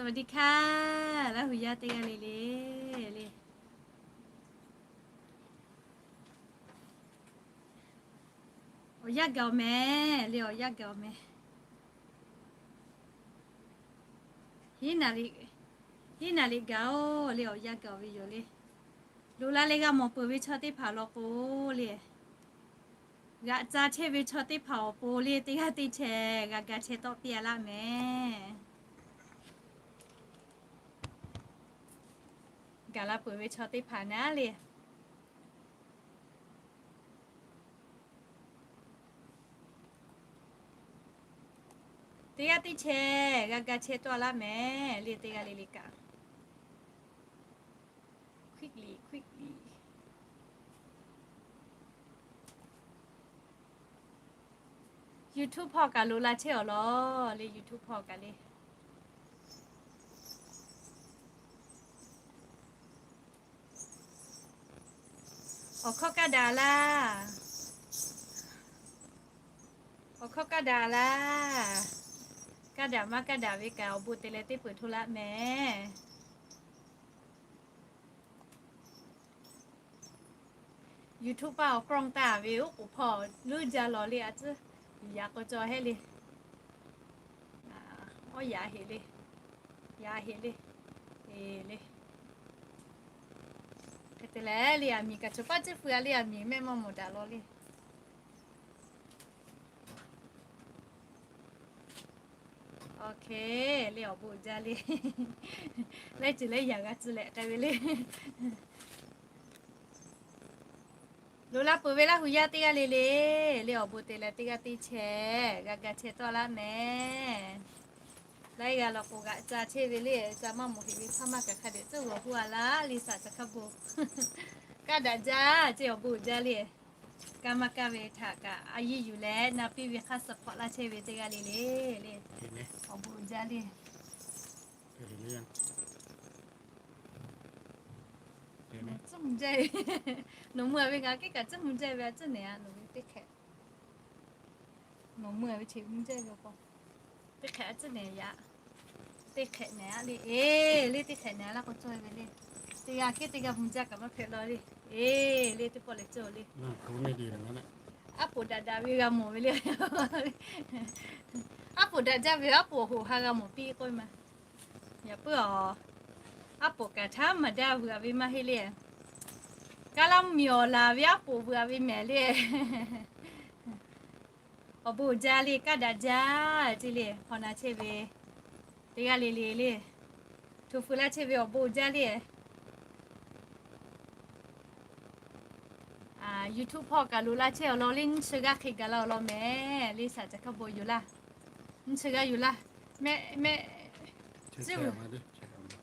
สวัสดีค่ะ Laˇ hui yaˇ teˇ g'aˇ le le le. Awˬ yanˇ gaˬ awˬ meh le, awˬ yanˇ gaˬ awˬ meh. Hiˉ naˍ riꞈ, hiˉ naˍ riꞈ gaˬ oˬ le, awˬ yanˇ gaˬ ve yoˬ le. Loꞈ la leh g'a mawˬ peuˬ ve chaw teˇ hpaˍ law k'o le, g'aꞈ ca chehˇ ve chaw teˇ hpaˍ awˬ pon le, teˇ g'aˇ teˇ chehˇ g'a ga chehˇ tawˆ piˇ a laˇ meh. Gaˬ la peuˬ ve chaw teˇ hpaˍ naˉ le, teˇ g'aˇ teˇ chehˇ g'a ga chehˇ tawˆ laˇ meh le, teˇ g'aˇ le le kaꞈ. Quickly, quickly. YouTube hpawˇ kaꞈ loꞈ la chehˇ awˬ lawn le, YouTube hpawˇ kaꞈ le. Awˬ hkawˇ kaˇ daꞈ laˇ. Awˬ hkawˇ kaˇ daꞈ laˇ. Kaˇ daꞈ maˇ kaˇ daꞈ ve kaꞈ awˬ bon te leh teˇ peuˬ hto laˇ meh. YouTube paˇ awˬ กล้อง taˇ ve oˉ k'oˍ hpawˇ leuˉ jaˇ lawˬ le, a tcuhˉ yaꞈ k'aw cawˬ hehˉ le. Awˬ yaꞈ heˍ le, yaꞈ heˍ le, e le. Hk'e te leh le, aˬ miˍ kaꞈ cawˬ paˇ ciˉ feu a le, aˬ miˍ mehˆ maˇ mawˬ daꞈ lawˬ le. Awˬ hk'e le, awˬ bon uiˍ jaˇ le. Laiˉ ceuˬ leh yaꞈ g'a tcuh leh k'ai ve le. Loꞈ la peuˬ ve Laˇ hui yaˇ teˇ g'aˇ le le le, awˬ bon te leh teˇ g'aˇ teˇ chehˇ g'a ga chehˇ tawˆ laˇ meh. Laiˉ g'aˇ law k'o g'aꞈ ca chehˇ ve le, ca maˇ mawˬ heˍ ve hpaˇ maˇ kaꞈ hk'a dehꞈ tcuhˉ g'awˬ huˇ a laˇ le, saˍ ca hk'a bon. Kaˇ daꞈ jaˇ ceˇ, awˬ bon uiˍ jaˇ le. Kaˇ maˇ kaˇ ve htaꞈ kaꞈ a yiˇ yuˬ leh na piˇ ve hk'aˇ suh hk'awꞈ laˇ chehˇ ve teˇ g'aˇ le le le, awˬ bon uiˍ jaˇ le. Tcuhˉ mvuh jaˇ ve, nawˬ mui a ve ngaˬ kehˉ kaꞈ tcuhˉ mvuh jaˇ ve, a tcuhˉ nehˬ a nawˬ ve teˇ hk'ehꞈ. Nawˬ mui a ve che mvuh jaˇ ve k'o, teˇ hk'ehꞈ a tcuhˉ nehˬ yaꞈ, teˇ hk'ehꞈ nehˬ a le, e le teˇ hk'ehꞈ nehˬ a laˇ k'o cawˇ ve le. Teˇ g'aˇ kehˉ teˇ g'aˇ mvuh jaˇ kaꞈ maˇ hpehꞈ law le. E le teˇ pawˆ leh cawˇ le. Aˉ poˍ daꞈ daꞈ ve g'a mawˬ ve le. Aˉ poˍ daꞈ jaˇ ve aˉ poˍ hoꞈ ha g'a mawˬ piˇ k'oˆ ve ma. Yaꞈ puiˉ a, aˉ poˍ kaꞈ htaˇ maˍ daˇ vuiˬ a ve maˇ heˆ le. Kaˇ laˇ mvuhˇ miˬ awˬ laˬ ve aˉ poˍ vuiˬ a ve mehˍ le. Awˬ bon uiˍ jaˇ le, kaˇ daꞈ jaˇ ceˇ le, hk'awꞈ na chehˇ ve teˇ g'aˇ le le le, hto feu laˇ chehˇ ve awˬ bon uiˍ jaˇ le. YouTube hpawˇ kaꞈ loꞈ la chehˇ awˬ lawn le, nyiˇ chi g'aˇ hk'e gaˬ la awˬ lawn mehˍ le, saˍ ca hk'a bon yoˬ laˇ. Nyiˇ chi g'aˇ yoˬ laˇ. Mehˆ mehˆ,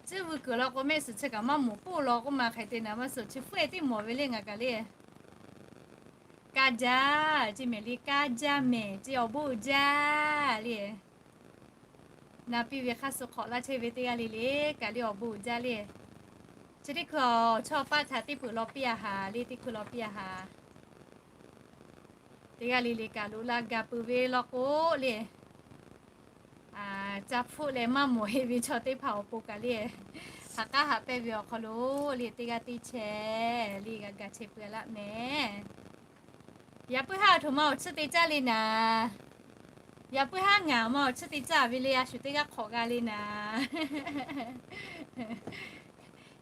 ciˉ vuiˬ kuiˬ law k'o mehˆ suhˍ chi kaꞈ maˇ mawˬ k'oˆ law k'oˆ ma hk'e te naˍ maˇ suhˍ chi fuˉ-e teˇ mawˬ ve le ngaˬ kaꞈ le. Kaˇ jaˇ ceˇ mehˍ le, kaˇ jaˇ mehˍ ceˇ, awˬ bon uiˍ jaˇ le. Na piˇ ve hk'aˇ suh hk'awꞈ laˇ chehˇ ve teˇ g'aˇ le le kaꞈ le awˬ bon uiˍ jaˇ le. Chi teˇ hkui awˬ chawˇ paˆ htaꞈ teˇ peuˬ law piˇ a haˍ le, teˇ hkui law piˇ a haˍ. Teˇ g'aˇ le le kaꞈ loꞈ la gaˬ peuˬ ve law k'o le, ca hpfuhˆ leh maˇ mawˬ heˆ ve chaw teˇ hpaˍ awˬ pon kaꞈ le, haꞈ k'aˉ haꞈ pehnˇ ve awˬ hk'aw lo le teˇ g'aˇ teˇ chehˇ le g'a ga chehˇ peuˬ a laˇ mehˍ. Yaꞈ puiˉ haˉ aˬ htoꞈ ma awˬ chiˇ te caˇ le naˍ. Yaꞈ puiˉ haˉ ngaˬ awˬ ma awˬ chiˇ te caˇ ve le, a shu teˇ g'aˇ hk'awꞈ g'a le naˍ.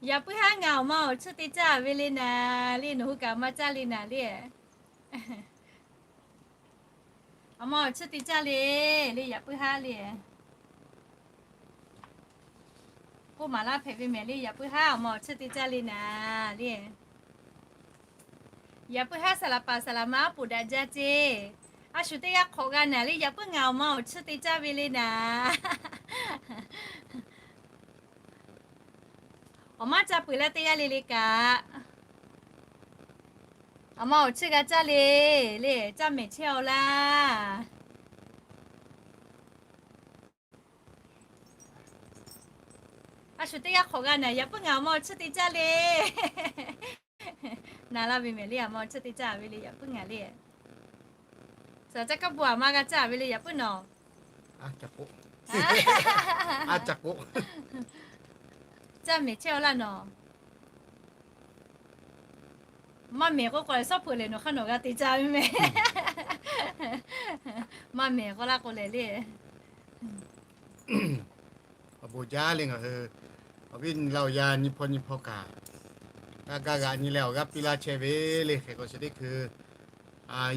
Yaꞈ puiˉ haˉ ngaˬ awˬ ma awˬ chiˇ te caˇ ve le naˍ le, nawˬ hui kaꞈ maˇ caˇ le naˍ le. Awˬ ma awˬ chiˇ te caˇ le le, yaꞈ puiˉ haˉ le. K'oˆ maˍ laˇ hpehꞈ ve mehˍ le, yaꞈ puiˉ haˉ awˬ ma awˬ chiˇ te caˇ le naˍ le. Yaꞈ puiˉ haˉ saˍ laˍ paˍ saˍ laˍ ma aˉ poˍ daꞈ jaˇ ceˇ. A shu teˇ g'aˇ hk'awꞈ g'a naˍ le, yaꞈ puiˉ ngaˬ awˬ ma awˬ chiˇ te caˇ ve le naˍ. Awˬ maˇ ca peuˬ laˇ teˇ g'aˇ le le kaꞈ, awˬ ma awˬ chiˇ g'a caˇ le le, caˇ mehˍ chehˇ aw laˇ. A shu teˇ g'aˇ hk'awꞈ g'a naˍ, yaꞈ puiˉ ngaˬ awˬ ma awˬ chiˇ te caˇ le. Na laˇ ve mehˍ le, awˬ ma awˬ chiˇ te caˇ ve le, yaꞈ puiˉ ngaˬ le. Saˍ ca kaˇ bon aˬ ma g'a caˇ ve le, yaꞈ puiˉ nawˬ. A caꞈ k'oˆ, caˇ mehˍ chehˇ-aw laˇ nawˬ. Maˇ mehˍ k'oˆ k'o, suhˉ hpu lehˬ nawˬ hk'aˇ nawˬ g'a te caˇ ve mehˍ. Maˇ mehˍ k'oˆ laˇ k'o lehˬ le. Awˬ bon jaˇ le ngaˬ hui awˬ viˉ awˬ nyi laˇ awˬ yaˇ nyi hpawˇ nyi hpawˇ kaꞈ, g'a gaˇ g'a nyi leh awˬ g'aˇ piˇ laˇ chehˇ ve le. Hk'e k'o chi teˇ hkui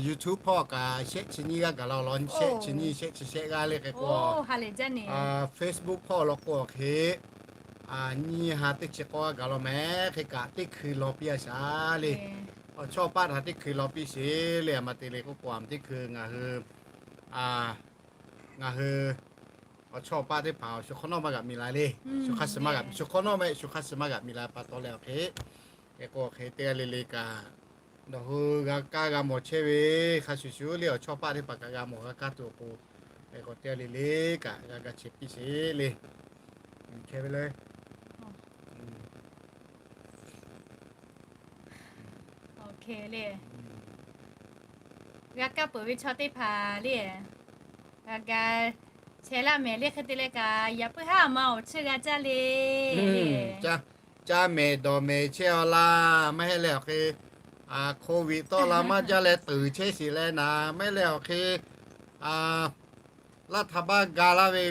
YouTube hpawˇ kaꞈ shehˆ chi nyiˇ g'aˇ gaˬ la law, shehˆ chi nyiˇ shehˆ chi shehˆ g'aˇ le. Hk'e k'o Facebook hpawˇ law k'o hk'e nyiˇ ha teˇ chi k'awˇ g'aˇ gaˬ law mehˍ. Hk'e kaꞈ teˇ hkui law piˇ a shaˍ le. Awˬ chawˇ paˆ htaꞈ teˇ hkui law piˇ sheˍ le. A ma te le k'oˆ k'o, a ma teˇ hkui ngaˬ hui ngaˬ hui awˬ chawˇ paˆ teˇ hpaˍ shu hk'awꞈ nawˉ maˇ g'a miˬ la le. Shu hk'aˇ suh maˇ g'a, shu hk'awꞈ nawˉ meh shu hk'aˇ suh maˇ g'a miˬ la pa taw leh awˬ hk'e, hk'e k'o hk'e teˇ g'aˇ le le kaꞈ nawˬ hui g'a kaˇ g'a mawˬ chehˇ ve hk'a shuˍ shuˍ le awˬ chawˇ paˆ teˇ hpaˍ kaꞈ g'a mawˬ g'a kaˇ tuˬ awˬ pon, hk'e k'o teˇ g'aˇ le le kaꞈ g'a ga chehˇ piˇ sheˍ le. Hk'e ve le. G'a kaˇ peuˬ ve chaw teˇ hpaˍ le, g'a ga chehˇ laˇ mehˍ le. Hk'e te leh kaꞈ yaꞈ puiˉ haˉ a ma awˬ chiˇ g'a caˇ le. Caˇ mehˍ dawˬ mehˍ chehˇ-aw laˇ. Maˇ heˆ leh awˬ hk'e, COVID tawˆ la maˇ jaˇ leh tuˍ chehˇ sheˍ leh naˍ, maˇ heˆ leh awˬ hk'e, laˇ htaꞈ baˇ ga laˇ ve,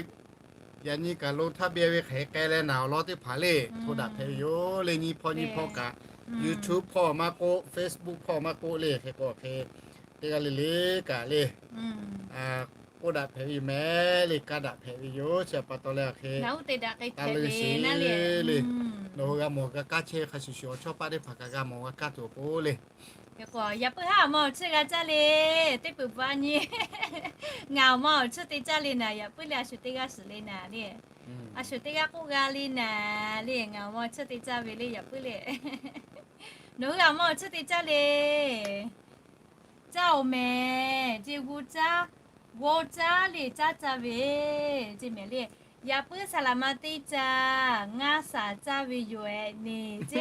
yaꞈ nyi kaꞈ lo htaˇ beh ve hk'e k'ai leh naˍ awˬ lawn teˇ hpaˍ le hto daꞈ hpehꞈ ve yoˬ le. Nyi hpawˇ nyi hpawˇ kaꞈ YouTube hpawˇ maˇ k'oˆ, Facebook hpawˇ maˇ k'oˆ le. Hk'e k'o hk'e teˇ g'aˇ le le kaꞈ le k'oˆ daꞈ hpehꞈ ve yoˬ mehˍ le. Kaˇ daꞈ hpehꞈ ve yoˬ. Chi pa taw leh awˬ hk'e, a leuˬ sheˍ le. Nawˬ hui g'a mawˬ g'a kaˇ chehˇ ve hk'a shuˍ shuˍ awˬ chawˇ paˆ teˇ hpaˍ kaꞈ g'a mawˬ g'a kaˇ tuˬ awˬ pon le. Yaꞈ puiˉ haˉ a ma awˬ chiˇ g'a caˇ le. Teˇ peuˬ pa nyi ngaˬ awˬ ma awˬ chiˇ te caˇ le naˍ, yaꞈ puiˉ le a shu teˇ g'aˇ suhˍ le naˍ le. A shu teˇ g'aˇ k'oˆ g'a le naˍ le, ngaˬ awˬ ma awˬ chiˇ te caˇ ve le yaꞈ puiˉ le. Nawˬ hui a ma awˬ chiˇ te caˇ le. Caˇ-oˬ mehˍ, ce g'o caˇ, g'aw caˇ le caˇ caˇ ve, ce mehˍ le. Yaꞈ puiˉ saˍ laˍ ma teˇ caˇ ngaˇ shaˍ caˇ ve yoˬ-ehˍ neˍ ce.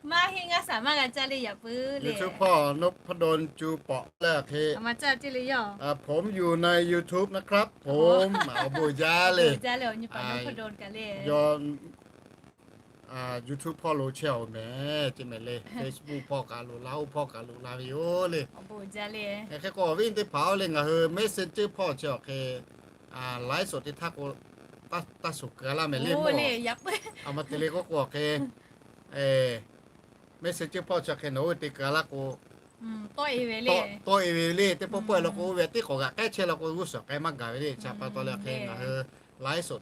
Maˇ heˆ, ngaˇ shaˍ maˇ g'a caˇ le yaꞈ puiˉ le. YouTube hpawˇ นพดล cu pawꞈ le hk'e, ผมอยู่ใน YouTube นะครับ ผม awˬ bon jaˇ le. YouTube hpawˇ lo chehˇ-oˬ mehˍ ce mehˍ le. Facebook hpawˇ kaꞈ loꞈ la, oˇ hpawˇ kaꞈ loꞈ la ve yoˬ le. Hk'e k'o awˬ viˉ teˇ hpaˍ-oˬ le, ngaˬ hui Messenger hpawˇ chi awˬ hk'e ไลฟ์สด teˇ htaˇ k'o, taˇ shuˍ keu laˇ mehˍ le. A ma te le k'oˆ k'o awˬ hk'e, Messenger hpawˇ chi awˬ hk'e nawˬ hui te keu laˇ k'o, tawˆ e ve le. Teˇ pawˆ pawehˇ law k'o, oˇ ve teˇ k'awꞈ g'aꞈ k'ehˉ chehˇ law k'o, g'uˇ suhˍ k'ai maˇ gaˬ ve le. Chi pa taw leh awˬ hk'e ngaˬ hui ไลฟ์สด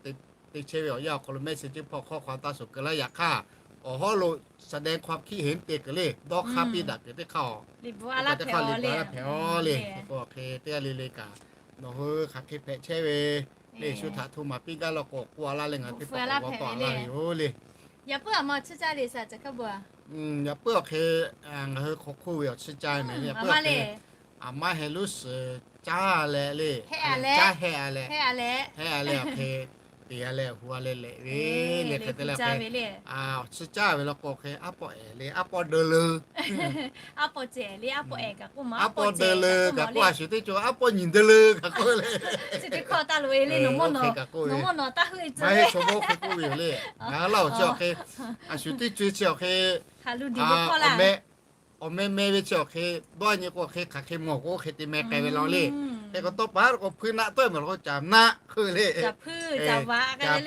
te chehˇ ve awˬ yanˇ awˬ hk'aw lo Messenger hpawˇ hk'aw hk'aw taˇ shuˍ keu laˇ. Yaꞈ hk'aˇ awˬ hawˉ lo แสดงความคิดเห็น te keu le, dawˇ hk'aˇ piˇ daꞈ kuiˬ teˇ hk'aˇ-oˬ, liꞈ bvuhꞈ a laˇ hpehꞈ le. Hk'e k'o awˬ hk'e teˇ g'aˇ le le kaꞈ nawˬ hui hk'aˬ hk'e hpehꞈ chehˇ ve le, shu htaꞈ hto maˍ piˇ gaˇ law k'o, k'oˆ a laˇ leh ngaˬ hui teˇ hpaˍ k'awꞈ g'aw tawˆ a laˇ ve yoˬ le. Yaꞈ puiˉ a ma awˬ chiˇ caˇ le, shaˍ caˍ hkaˇ bon a. Yaꞈ puiˉ awˬ hk'e ngaˬ hui hk'aw hk'oˆ ve awˬ chiˇ caˇ mehˍ le. Yaꞈ puiˉ awˬ hk'e a maˇ heh luˉ suhˍ caˇ leh le, caˇ heh a leh, heh a leh awˬ hk'e te a leh hu a leh lehꞈ ve le. Hk'e te leh awˬ chiˇ caˇ ve law k'o awˬ hk'e aˉ pawˆ ehˍ le, aˉ pawˆ deu leu, aˉ pawˆ cehˬ le, aˉ pawˆ ehˍ kaꞈ k'oˆ ma, aˉ pawˆ deu leu kaꞈ k'oˆ, a shu teˇ co aˉ pawˆ nyi deu leu kaꞈ k'oˆ le. Chi teˇ hkawˇ taˇ loꞈ e le, nawˬ mawˇ nawˬ taˇ heuˆ e tcuh. Maˇ heˆ, chaw mawˇ hk'e k'oˆ ve yoˬ le. Ngaˬ hui laˇ awˬ chi awˬ hk'e a shu teˇ co chi awˬ hk'e, awˬ meh meh ve chi awˬ hk'e dawˇ nyi k'o awˬ hk'e hk'aˬ hk'e mawˬ k'o hk'e te meh k'ai ve law le. Hk'e k'o tawˇ pa k'o hpuiˇ naˆ tawˆ e mawˬ law k'o caˬ naˆ hk'e le. Caˬ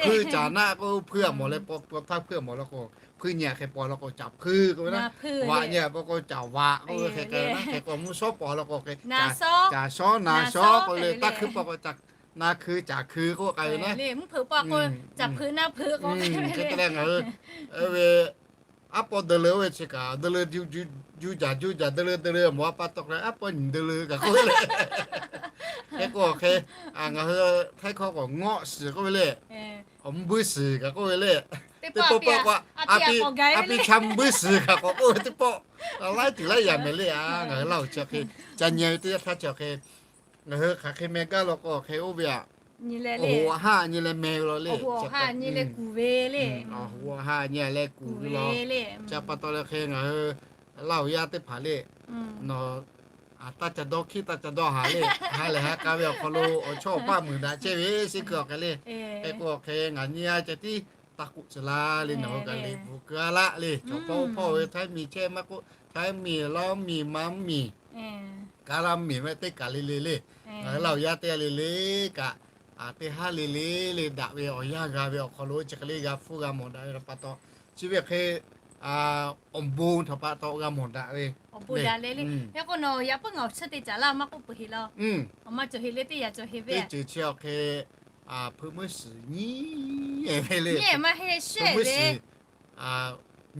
hpuiˇ caˬ naˆ k'o hpuiˇ a mawˬ leh paw htaˇ hpuiˇ a mawˬ law k'o, hpuiˇ nyi a hk'e paw law k'o caˬ hpuiˇ k'oˆ ve naˆ, vaꞈ nyi a paw k'o caˬ vaꞈ k'oˆ ve hk'e k'ai ve naˆ. Hk'e k'o mvuhˇ shawˉ paw law k'o hk'e caˬ shawˉ naˬ shawˉ k'oˆ ve le. Taˇ hkuiˇ paw k'o na hkui caˬ hkui k'oˆ k'ai ve naˆ. Hk'e te leh ngaˬ hui ve aˉ pawˆ deu leu oˇ ve chi kaꞈ deu leu, juˇ jaˬ juˇ jaˬ deu leu deu leu mawˬ a pa taw k'o aˉ pawˆ nyi deu leu kaꞈ k'oˆ ve le. Hk'e k'o awˬ hk'e ngaˬ hui htaiˇ hkawˇ k'o ngawˆ shiˍ k'oˆ ve le. Awˬ mvuhˇ buiˇ shiˍ kaꞈ k'oˆ ve le. Teˇ pawˆ pawˆ k'o a pi cha mvuhˇ buiˇ shiˍ kaꞈ k'awꞈ k'oˆ ve teˇ pawˆ laiˉ ceuˬ laiˉ yaꞈ mehˍ le. A ngaˬ hui laˇ awˬ chi hk'e ca nyi ve teˇ yanˇ htaˇ chi awˬ hk'e ngaˬ hui hk'aˬ hk'e meh gaˇ law k'o awˬ hk'e oˇ ve aꞈ, awˬ hoꞈ awˬ haˆ nyi leh meh ve law le. Awˬ hoꞈ awˬ haˆ nyi leh kuˬ ve le. Awˬ hoꞈ awˬ haˆ nyi leh kuˬ ve law. Chi pa taw leh hk'e ngaˬ hui laˇ awˬ yaˇ teˇ hpaˍ le, nawˬ taˇ ca dawˇ hkiˉ taˇ ca dawˇ haˍ le, ha lehˬ ha k'a ve awˬ hk'aw lo awˬ chawˇ awˬ paˆ muiˬ daꞈ chehˇ ve suh kuiˬ awˬ hk'e le. Hk'e k'o awˬ hk'e ngaˬ nyi a ceh tiˉ taˇ k'oˆ tcuh laˇ le, nawˬ hui kaꞈ liꞈ bvuhꞈ keu a laˆ le. Chaw hpawˇ hpawˇ ve Htaiˇ miˬ chehˇ maˇ k'oˆ, Htaiˇ miˬ, Laˇ miˬ, Maˇ miˬ, Kaˇlaˇ miˬ ve teˇ kaˬ le le le, ngaˬ hui Laˇ huˍ yaˇ teˇ g'aˇ le le kaꞈ, teˇ haˉ le le le daꞈ ve awˬ yanˇ g'a ve awˬ hk'aw lo chi hk'e le g'a hpfuhˇ g'a mawˬ daꞈ ve htaꞈ pa taw, chi ve hk'e awˬ bon htaꞈ pa taw g'a mawˬ daꞈ ve le. Hk'e k'o nawˬ yaꞈ puiˉ ngaˬ awˬ chehˇ te caˍ laˇ maˇ k'oˆ peuˬ heˍ laˇ. Aˬ ma cawˬ heˍ le teˇ yaꞈ cawˬ heˍ ve teˇ ceuˬ chi awˬ hk'e hpu muiˉ shiˍ nyiˉ ve le. Nyiˉ maˇ heˆ, shiˉ ve,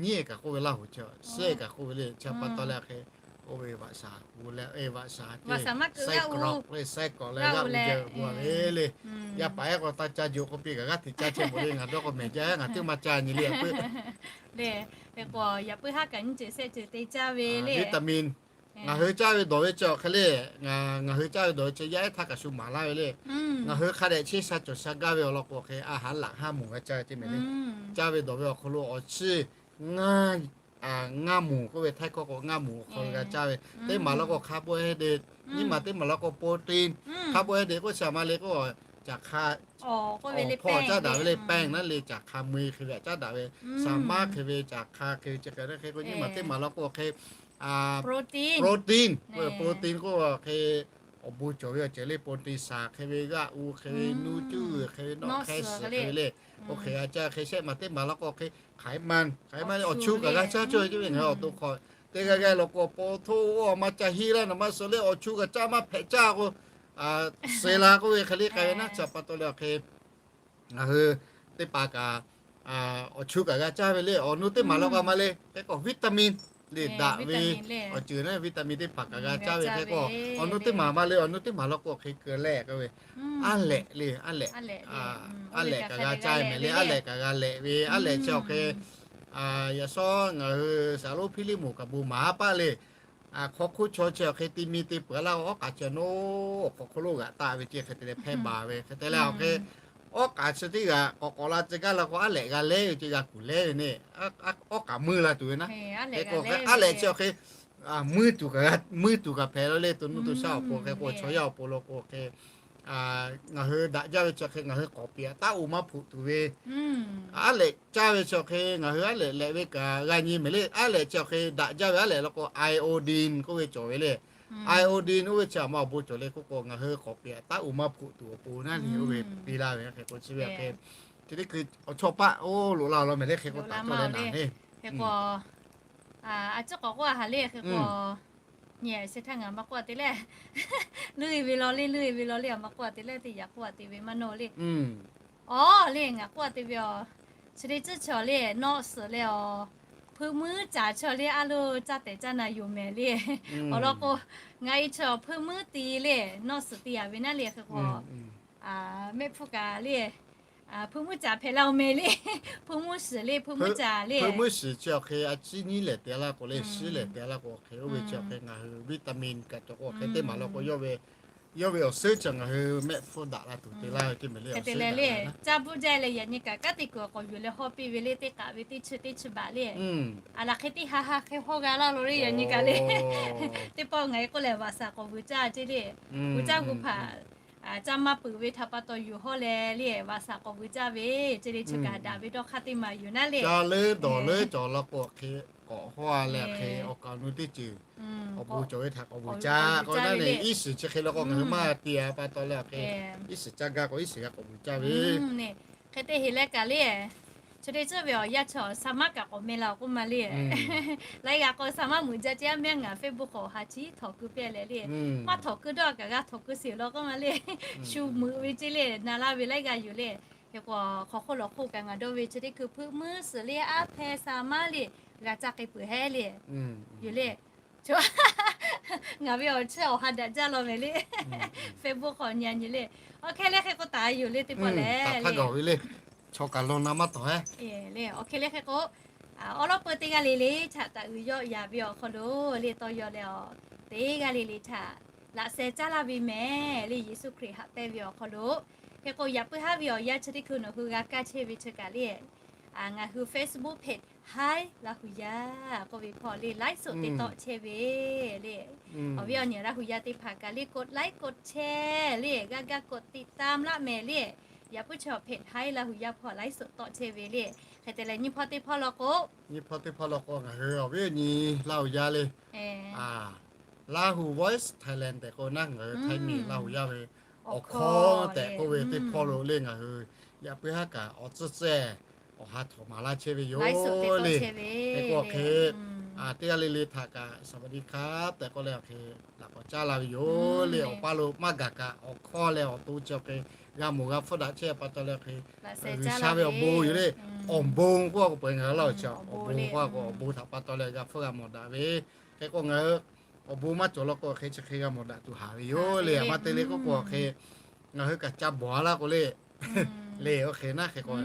nyiˉ kaꞈ k'oˆ ve Laˇ huˍ chi, shiˉ kaꞈ k'oˆ ve le. Chi pa taw leh hk'e k'oˆ ve vaꞈ shaˍ hu leh vaꞈ shaˍ, saiˉ kawꞈ leh g'aˆ u jaˇ hu a ve le. Yaˇ paˍ ehˉ k'o taˇ caˇ jaˇ k'oˆ piˇ kaꞈ g'aˇ hteꞈ caˇ chehˇ mawˬ le. Ngaˬ dawˇ k'o mehˬ jaˇ, ngaˬ teˇ maˇ caˇ nyi le. Yaꞈ puiˉ le, hk'e k'o yaꞈ puiˉ haˉ kaꞈ nyiˇ ceuˬ shehˆ ceuˬ te caˇ ve le. Vitamin, ngaˬ hui caˇ ve dawˬ ve chi awˬ hk'e le, ngaˬ hui caˇ ve dawˬ ve chi yaˇ ehˉ htaˇ kaꞈ shu maˍ laˇ ve le. Ngaˬ hui hk'a dehꞈ cheˇ sha cawˬ sha gaˇ ve awˬ lawn k'o hk'e a haˉ laꞈ haˉ moˍ g'a caˇ ve ceˇ mehˍ le. Caˇ ve dawˬ ve awˬ hk'aw lo awˬ chiˇ ngaˇ moˍ k'oˆ ve, Htaiˇ hkawˇ k'o ngaˇ moˍ awˬ hk'aw lo g'a caˇ ve. Teˇ maˬ law k'o carbohydrate, nyiˇ maˬ teˇ maˬ law k'o protein. Carbohydrate k'oˆ shaˍ ma le k'o, caˬ hk'a awˬ hpawˇ caˉ daꞈ ve le, แป้ง naˉ le, caˬ hk'a mui hk'e ve htaꞈ caˉ daꞈ ve, saˍ maˉ hk'e ve, caˬ hk'a hk'e ve chi hk'e hk'e k'o, nyiˇ maˬ teˇ maˬ law k'o hk'e protein, protein k'oˆ hk'e awˬ bon cawˬ ve awˬ ceuˬ le. Protein saˍ hk'e ve, g'aˆ u hk'e ve, nuˇ cuˇ hk'e ve, nawˆ hkehˇ suhˍ hk'e ve le. Oˇ hk'e g'a caˇ. Hk'e shehˆ maˬ teˇ maˬ law k'o hk'e ไขมัน, ไขมัน awˬ chu kaꞈ g'a caˇ cawˇ ve ceˇ ve ngaˬ hui awˬ to hk'aw teˇ g'aˇ g'aˇ law k'o paw htoˇ oˇ maˇ ca hiˆ laˇ, nawˬ maˇ suh le, awˬ chu kaꞈ caˇ maˇ hpehꞈ caˇ k'o, suh la k'oˆ ve hk'e le k'ai ve naˉ. Chi pa taw leh awˬ hk'e ngaˬ hui teˇ hpaˍ kaꞈ awˬ chu kaꞈ g'a caˇ ve le. Awˬ nu teˇ maˬ law k'o a ma le, hk'e k'o vitamin le, daꞈ ve awˬ ceuˬ naˉ vitamin teˇ hpaˍ kaꞈ g'a caˇ ve. Hk'e k'o awˬ nu teˇ maˬ ma le, awˬ nu teˇ maˬ law k'o hk'e keu leh k'oˆ ve, aˉ lehꞈ le, aˉ lehꞈ, aˉ lehꞈ kaꞈ g'a caˇ ve mehˍ le. Aˉ lehꞈ kaꞈ g'a lehꞈ ve, aˉ lehꞈ chi awˬ hk'e yaꞈ shawˉ ngaˬ hui saˍ lonˉ Hpiˇliˇmoˍ kaꞈ bon maˍ haˉ paˆ le. Hk'aw hk'oˆ chaw chi awˬ hk'e te mi te peuˬ laˇ, awˉ k'aꞈ chi awˬ nawˉ awˬ hk'aw hk'oˆ lo g'aꞈ taˆ ve ceˇ hk'e te leh hpehˇ baˬ ve hk'e te leh awˬ hk'e, awˉ k'aꞈ chi teˇ g'aꞈ k'awꞈ k'awꞈ la tcuh gaˇ law k'o aˉ lehꞈ g'a lehˉ ve ceˇ, g'a kuˬ lehˉ ve ne. Awˉ k'aꞈ meuˇ la tuˬ ve naˉ. Hk'e k'o aˉ lehꞈ chi awˬ hk'e meuˇ tuˬ kaꞈ, meuˇ tuˬ kaꞈ hpehꞈ la le. To nuˇ to shaˉ awˬ pon hk'e k'o, chaw yaˇ awˬ pon law k'o hk'e ngaˬ hui daꞈ jaˇ ve chi hk'e ngaˬ hui k'awꞈ piˍ taˉ oˬ maˇ hpfuhꞈ tuˬ ve, aˉ lehꞈ caˇ ve chi hk'e ngaˬ hui aˉ lehꞈ lehꞈ ve kaꞈ g'a nyi mehˍ le. Aˉ lehꞈ chi awˬ hk'e daꞈ jaˇ ve aˉ lehꞈ law k'o iodine k'oˆ ve cawˬ ve le. Iodine oˇ ve chi aˬ ma awˬ bon cawˬ le k'oˆ k'o, ngaˬ hui k'awꞈ piˍ taˉ oˬ maˇ hpfuhꞈ tuˬ awˬ pon naˉ le, oˇ ve piˇ laˇ ve hk'e k'o chi ve awˬ hk'e chi teˇ hkui awˬ chawˇ paˆ oˇ loꞈ la law mehˍ le. Hk'e k'o taˍ cawˇ leh naˍ le. Hk'e k'o a ciˉ k'awꞈ k'oˆ a haˍ le. Hk'e k'o nyi se htaˇ ngaˬ maˇ k'oˆ a te le. Leuˇ ve law le, leuˇ ve law le, a maˇ k'oˆ a te le, teˇ yaꞈ k'oˆ a te ve maˇ nawˇ le. Awˬ le, ngaˬ k'oˆ a te ve a, chi teˇ ceuˬ chaw le, nawˆ suhˍ le a, hpeuˇ muiˉ caˍ chaw le a lo caˇ tehˬ caˇ na yoˬ mehˍ le. Awˬ lawn k'o, ngaˬ e chaw hpeuˇ muiˉ te le, nawˆ suhˍ te a ve naˉ le. Hk'e k'o mehˆ hpfuhˇ kaꞈ le, hpeuˇ muiˉ caˍ hpehꞈ la oˬ mehˍ le. Hpeuˇ muiˉ shiˍ le, hpeuˇ muiˉ caˍ le, hpeuˇ muiˉ shiˍ chi awˬ hk'e a ciˉ nyiˉ lehˬ te laˇ k'o le, shiˉ lehˬ te laˇ k'o hk'e oˇ ve chi awˬ hk'e ngaˬ hui vitamin kaꞈ cawˬ k'o hk'e teˇ maˬ law k'o, yawˇ ve awˬ suhˉ chi ngaˬ hui mehˆ hpfuhˇ daꞈ la tuˬ te laˇ ve teˇ mehˍ le. Hk'e te leh le, caˇ bvuhˇ jaˇ leh yaꞈ nyi kaꞈ kanˉ te kuiˬ k'awꞈ yuˬ leh hawˇ piˇ ve le, teˇ k'aꞈ ve teˇ chi teˇ chi baˬ le. A laˬ hk'e teˇ ha ha hk'e hawˇ g'a laˇ lo le yaꞈ nyi kaꞈ le. Teˇ pawˆ ngaˬ e k'oˆ lehˬ vaꞈ shaˍ k'awꞈ vuiˬ caˇ ceˇ le. Vuiˬ caˇ gu hpaˍ caˇ maˇ peuˬ ve htaꞈ pa taw yuˬ hawˇ leh le, vaꞈ shaˍ k'awꞈ vuiˬ caˇ ve ceˇ le. Chi kaꞈ daꞈ ve dawˇ hk'aˇ teˇ maˬ yoˬ naˉ le. Caˇ leuˉ dawˬ leuˉ cawˬ law k'o hk'e k'awꞈ hawˇ a leh hk'e awˬ kaˍ awˬ nu teˇ ceuˬ awˬ bon cawˬ ve htaꞈ k'awꞈ vuiˬ caˇ k'o naˉ le. Iˉ shiˍ chi hk'e law k'o ngaˬ hui maˇ te a pa taw leh awˬ hk'e iˉ shiˍ caˇ gaˇ k'o iˉ shiˍ g'a k'awꞈ vuiˬ caˇ ve. Hk'e te heˍ leh kaꞈ le, chi teˇ ceuˬ ve awˬ yanˇ chaw saˍ maˉ kaꞈ k'awꞈ meh la k'oˆ ma le. Laiˉ g'aˇ k'o saˍ maˉ meuꞈ jaˇ ceˇ, a mehˉ ngaˬ Facebook k'awꞈ ha chiˉ htawnˍ keu pehˇ leh le, maˇ htawnˍ keu dawˇ kaꞈ g'a htawnˍ keu sheˍ law k'oˆ ma le. Shu meuꞈ ve ceˇ le, na laˇ ve laiˉ g'aˇ yoˬ le. Hk'e k'o hk'aw hk'oˆ lawˬ hk'oˆ kaꞈ ngaˬ dawˇ ve chi teˇ hkui hpeuˇ muiˉ suhˍ le, aˉ hpehˇ saˍ maˉ le, g'a caˇ k'ai peuˬ hehˉ le. Yoˬ le. Ngaˬ ve awˬ chehˇ awˬ ha daꞈ jaˇ law mehˍ le. Facebook k'awꞈ nyi a nyi le. Awˬ hk'e le hk'e k'o taˍ yoˬ le teˇ pawˆ lehˬ le. Chaw kaꞈ law na maˇ tawˍ hehˉ le. Awˬ hk'e le hk'e k'o awˉ lawˉ peuˇ teˇ g'aˇ le le htaꞈ taꞈ uiˍ yawˆ yaˍ ve awˬ hk'aw lo le tawˇ yaw leh a, teˇ g'aˇ le le htaꞈ laꞈ sheh caˉ laˇ ve mehˍ le. Yeˍsuˆ Hkriꞈ haꞈ pehnˇ ve awˬ hk'aw lo hk'e k'o yaꞈ puiˉ haˉ ve awˬ yanˇ chi teˇ hkui nawˬ hui g'a kaˇ chehˇ ve chi kaꞈ le, ngaˬ hui Facebook page Hi Laˇ hu Yaˇ k'oˆ ve hpawˇ le ไลฟ์สด te tawˆ chehˇ ve le. Awˬ viˉ awˬ nyi Laˇ hu Yaˇ teˇ hpaˍ kaꞈ le กดไลค์ กดแชร์ le g'a g'a กดติดตาม laˇ mehˍ le. Yaꞈ puiˉ chaw page Hi Laˇ hu Yaˇ hpawˇ ไลฟ์สด tawˆ chehˇ ve le. Hk'e te leh nyi hpawˇ teˇ hpawˇ law k'o, nyi hpawˇ teˇ hpawˇ law k'o ngaˬ hui awˬ viˉ awˬ nyi Laˇ hu Yaˇ le, Lahu Voice Thailand tehꞈ k'oˆ naˉ, ngaˬ hui Htaiˇ miˬ Laˇ hu Yaˇ ve awˬ hkawˇ tehꞈ k'oˆ ve teˇ hpawˇ lo le ngaˬ hui yaꞈ puiˉ haˉ kaꞈ awˬ tcuhˇ cehˇ awˬ ha htawꞈ maˍ laˇ chehˇ ve yoˬ le. Hk'e k'o hk'e, teˇ g'aˇ le le htaꞈ kaꞈ สวัสดีครับ tehꞈ k'oˆ leh awˬ hk'e laꞈ k'awꞈ caˉ la ve yoˬ le. Awˬ paˇ lo maˇ gaˬ kaꞈ awˬ hkawˇ leh awˬ to chi awˬ hk'e g'a mawˬ g'a hpfuhˇ daꞈ chehˇ pa taw leh hk'e, G'uiˬsha ve awˬ bon yoˬ le. Awˬ bon k'oˆ k'o peuˬ ngaˬ hui Laˇ hu chi awˬ bon k'oˆ k'o awˬ bon htaꞈ pa taw leh g'a hpfuhˇ g'a mawˬ daꞈ ve. Hk'e k'o ngaˬ hui awˬ bon maˇ cawˬ law k'o hk'e chi hk'e g'a mawˬ daꞈ tuˬ haˍ ve yoˬ le. Maˇ te le k'oˆ k'o hk'e, ngaˬ hui kaꞈ ca bawˬ a laˇ k'o le, le oˇ hk'e naˉ hk'e k'o,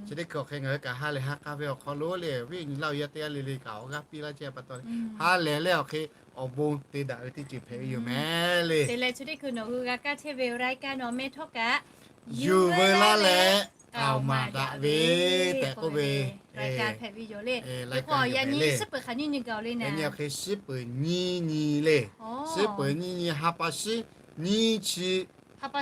chi teˇ hkui awˬ hk'e ngaˬ hui kaꞈ ha lehˬ ha k'a ve awˬ hk'aw lo le, awˬ viˉ awˬ nyi Laˇ hu Yaˇ teˇ g'aˇ le le kaꞈ awˬ g'aˇ piˇ laˇ chehˇ pa taw, ha lehˬ leh awˬ hk'e awˬ bon te daꞈ ve teˇ ceuˬ hpehꞈ ve yoˬ mehˍ le. Te leh chi teˇ hkui nawˬ hui g'a kaˇ chehˇ ve raiˉ kaˇ nawˬ meh htawˇ kaꞈ, yuˬ veu laˇ leh k'aoˍ maˍ daꞈ ve tehꞈ k'oˆ ve, raiˉ kaˇ hpehꞈ ve yoˬ le. Hk'e k'o yaꞈ nyi shiˉ peuˬ hk'aˬ nyiˇ nyi gaˬ le naˉ, yaꞈ hk'e shiˉ peuˬ nyiˇ nyi le. Shiˉ peuˬ nyiˇ nyi, ha pa shiˉ nyiˇ chi, ha pa,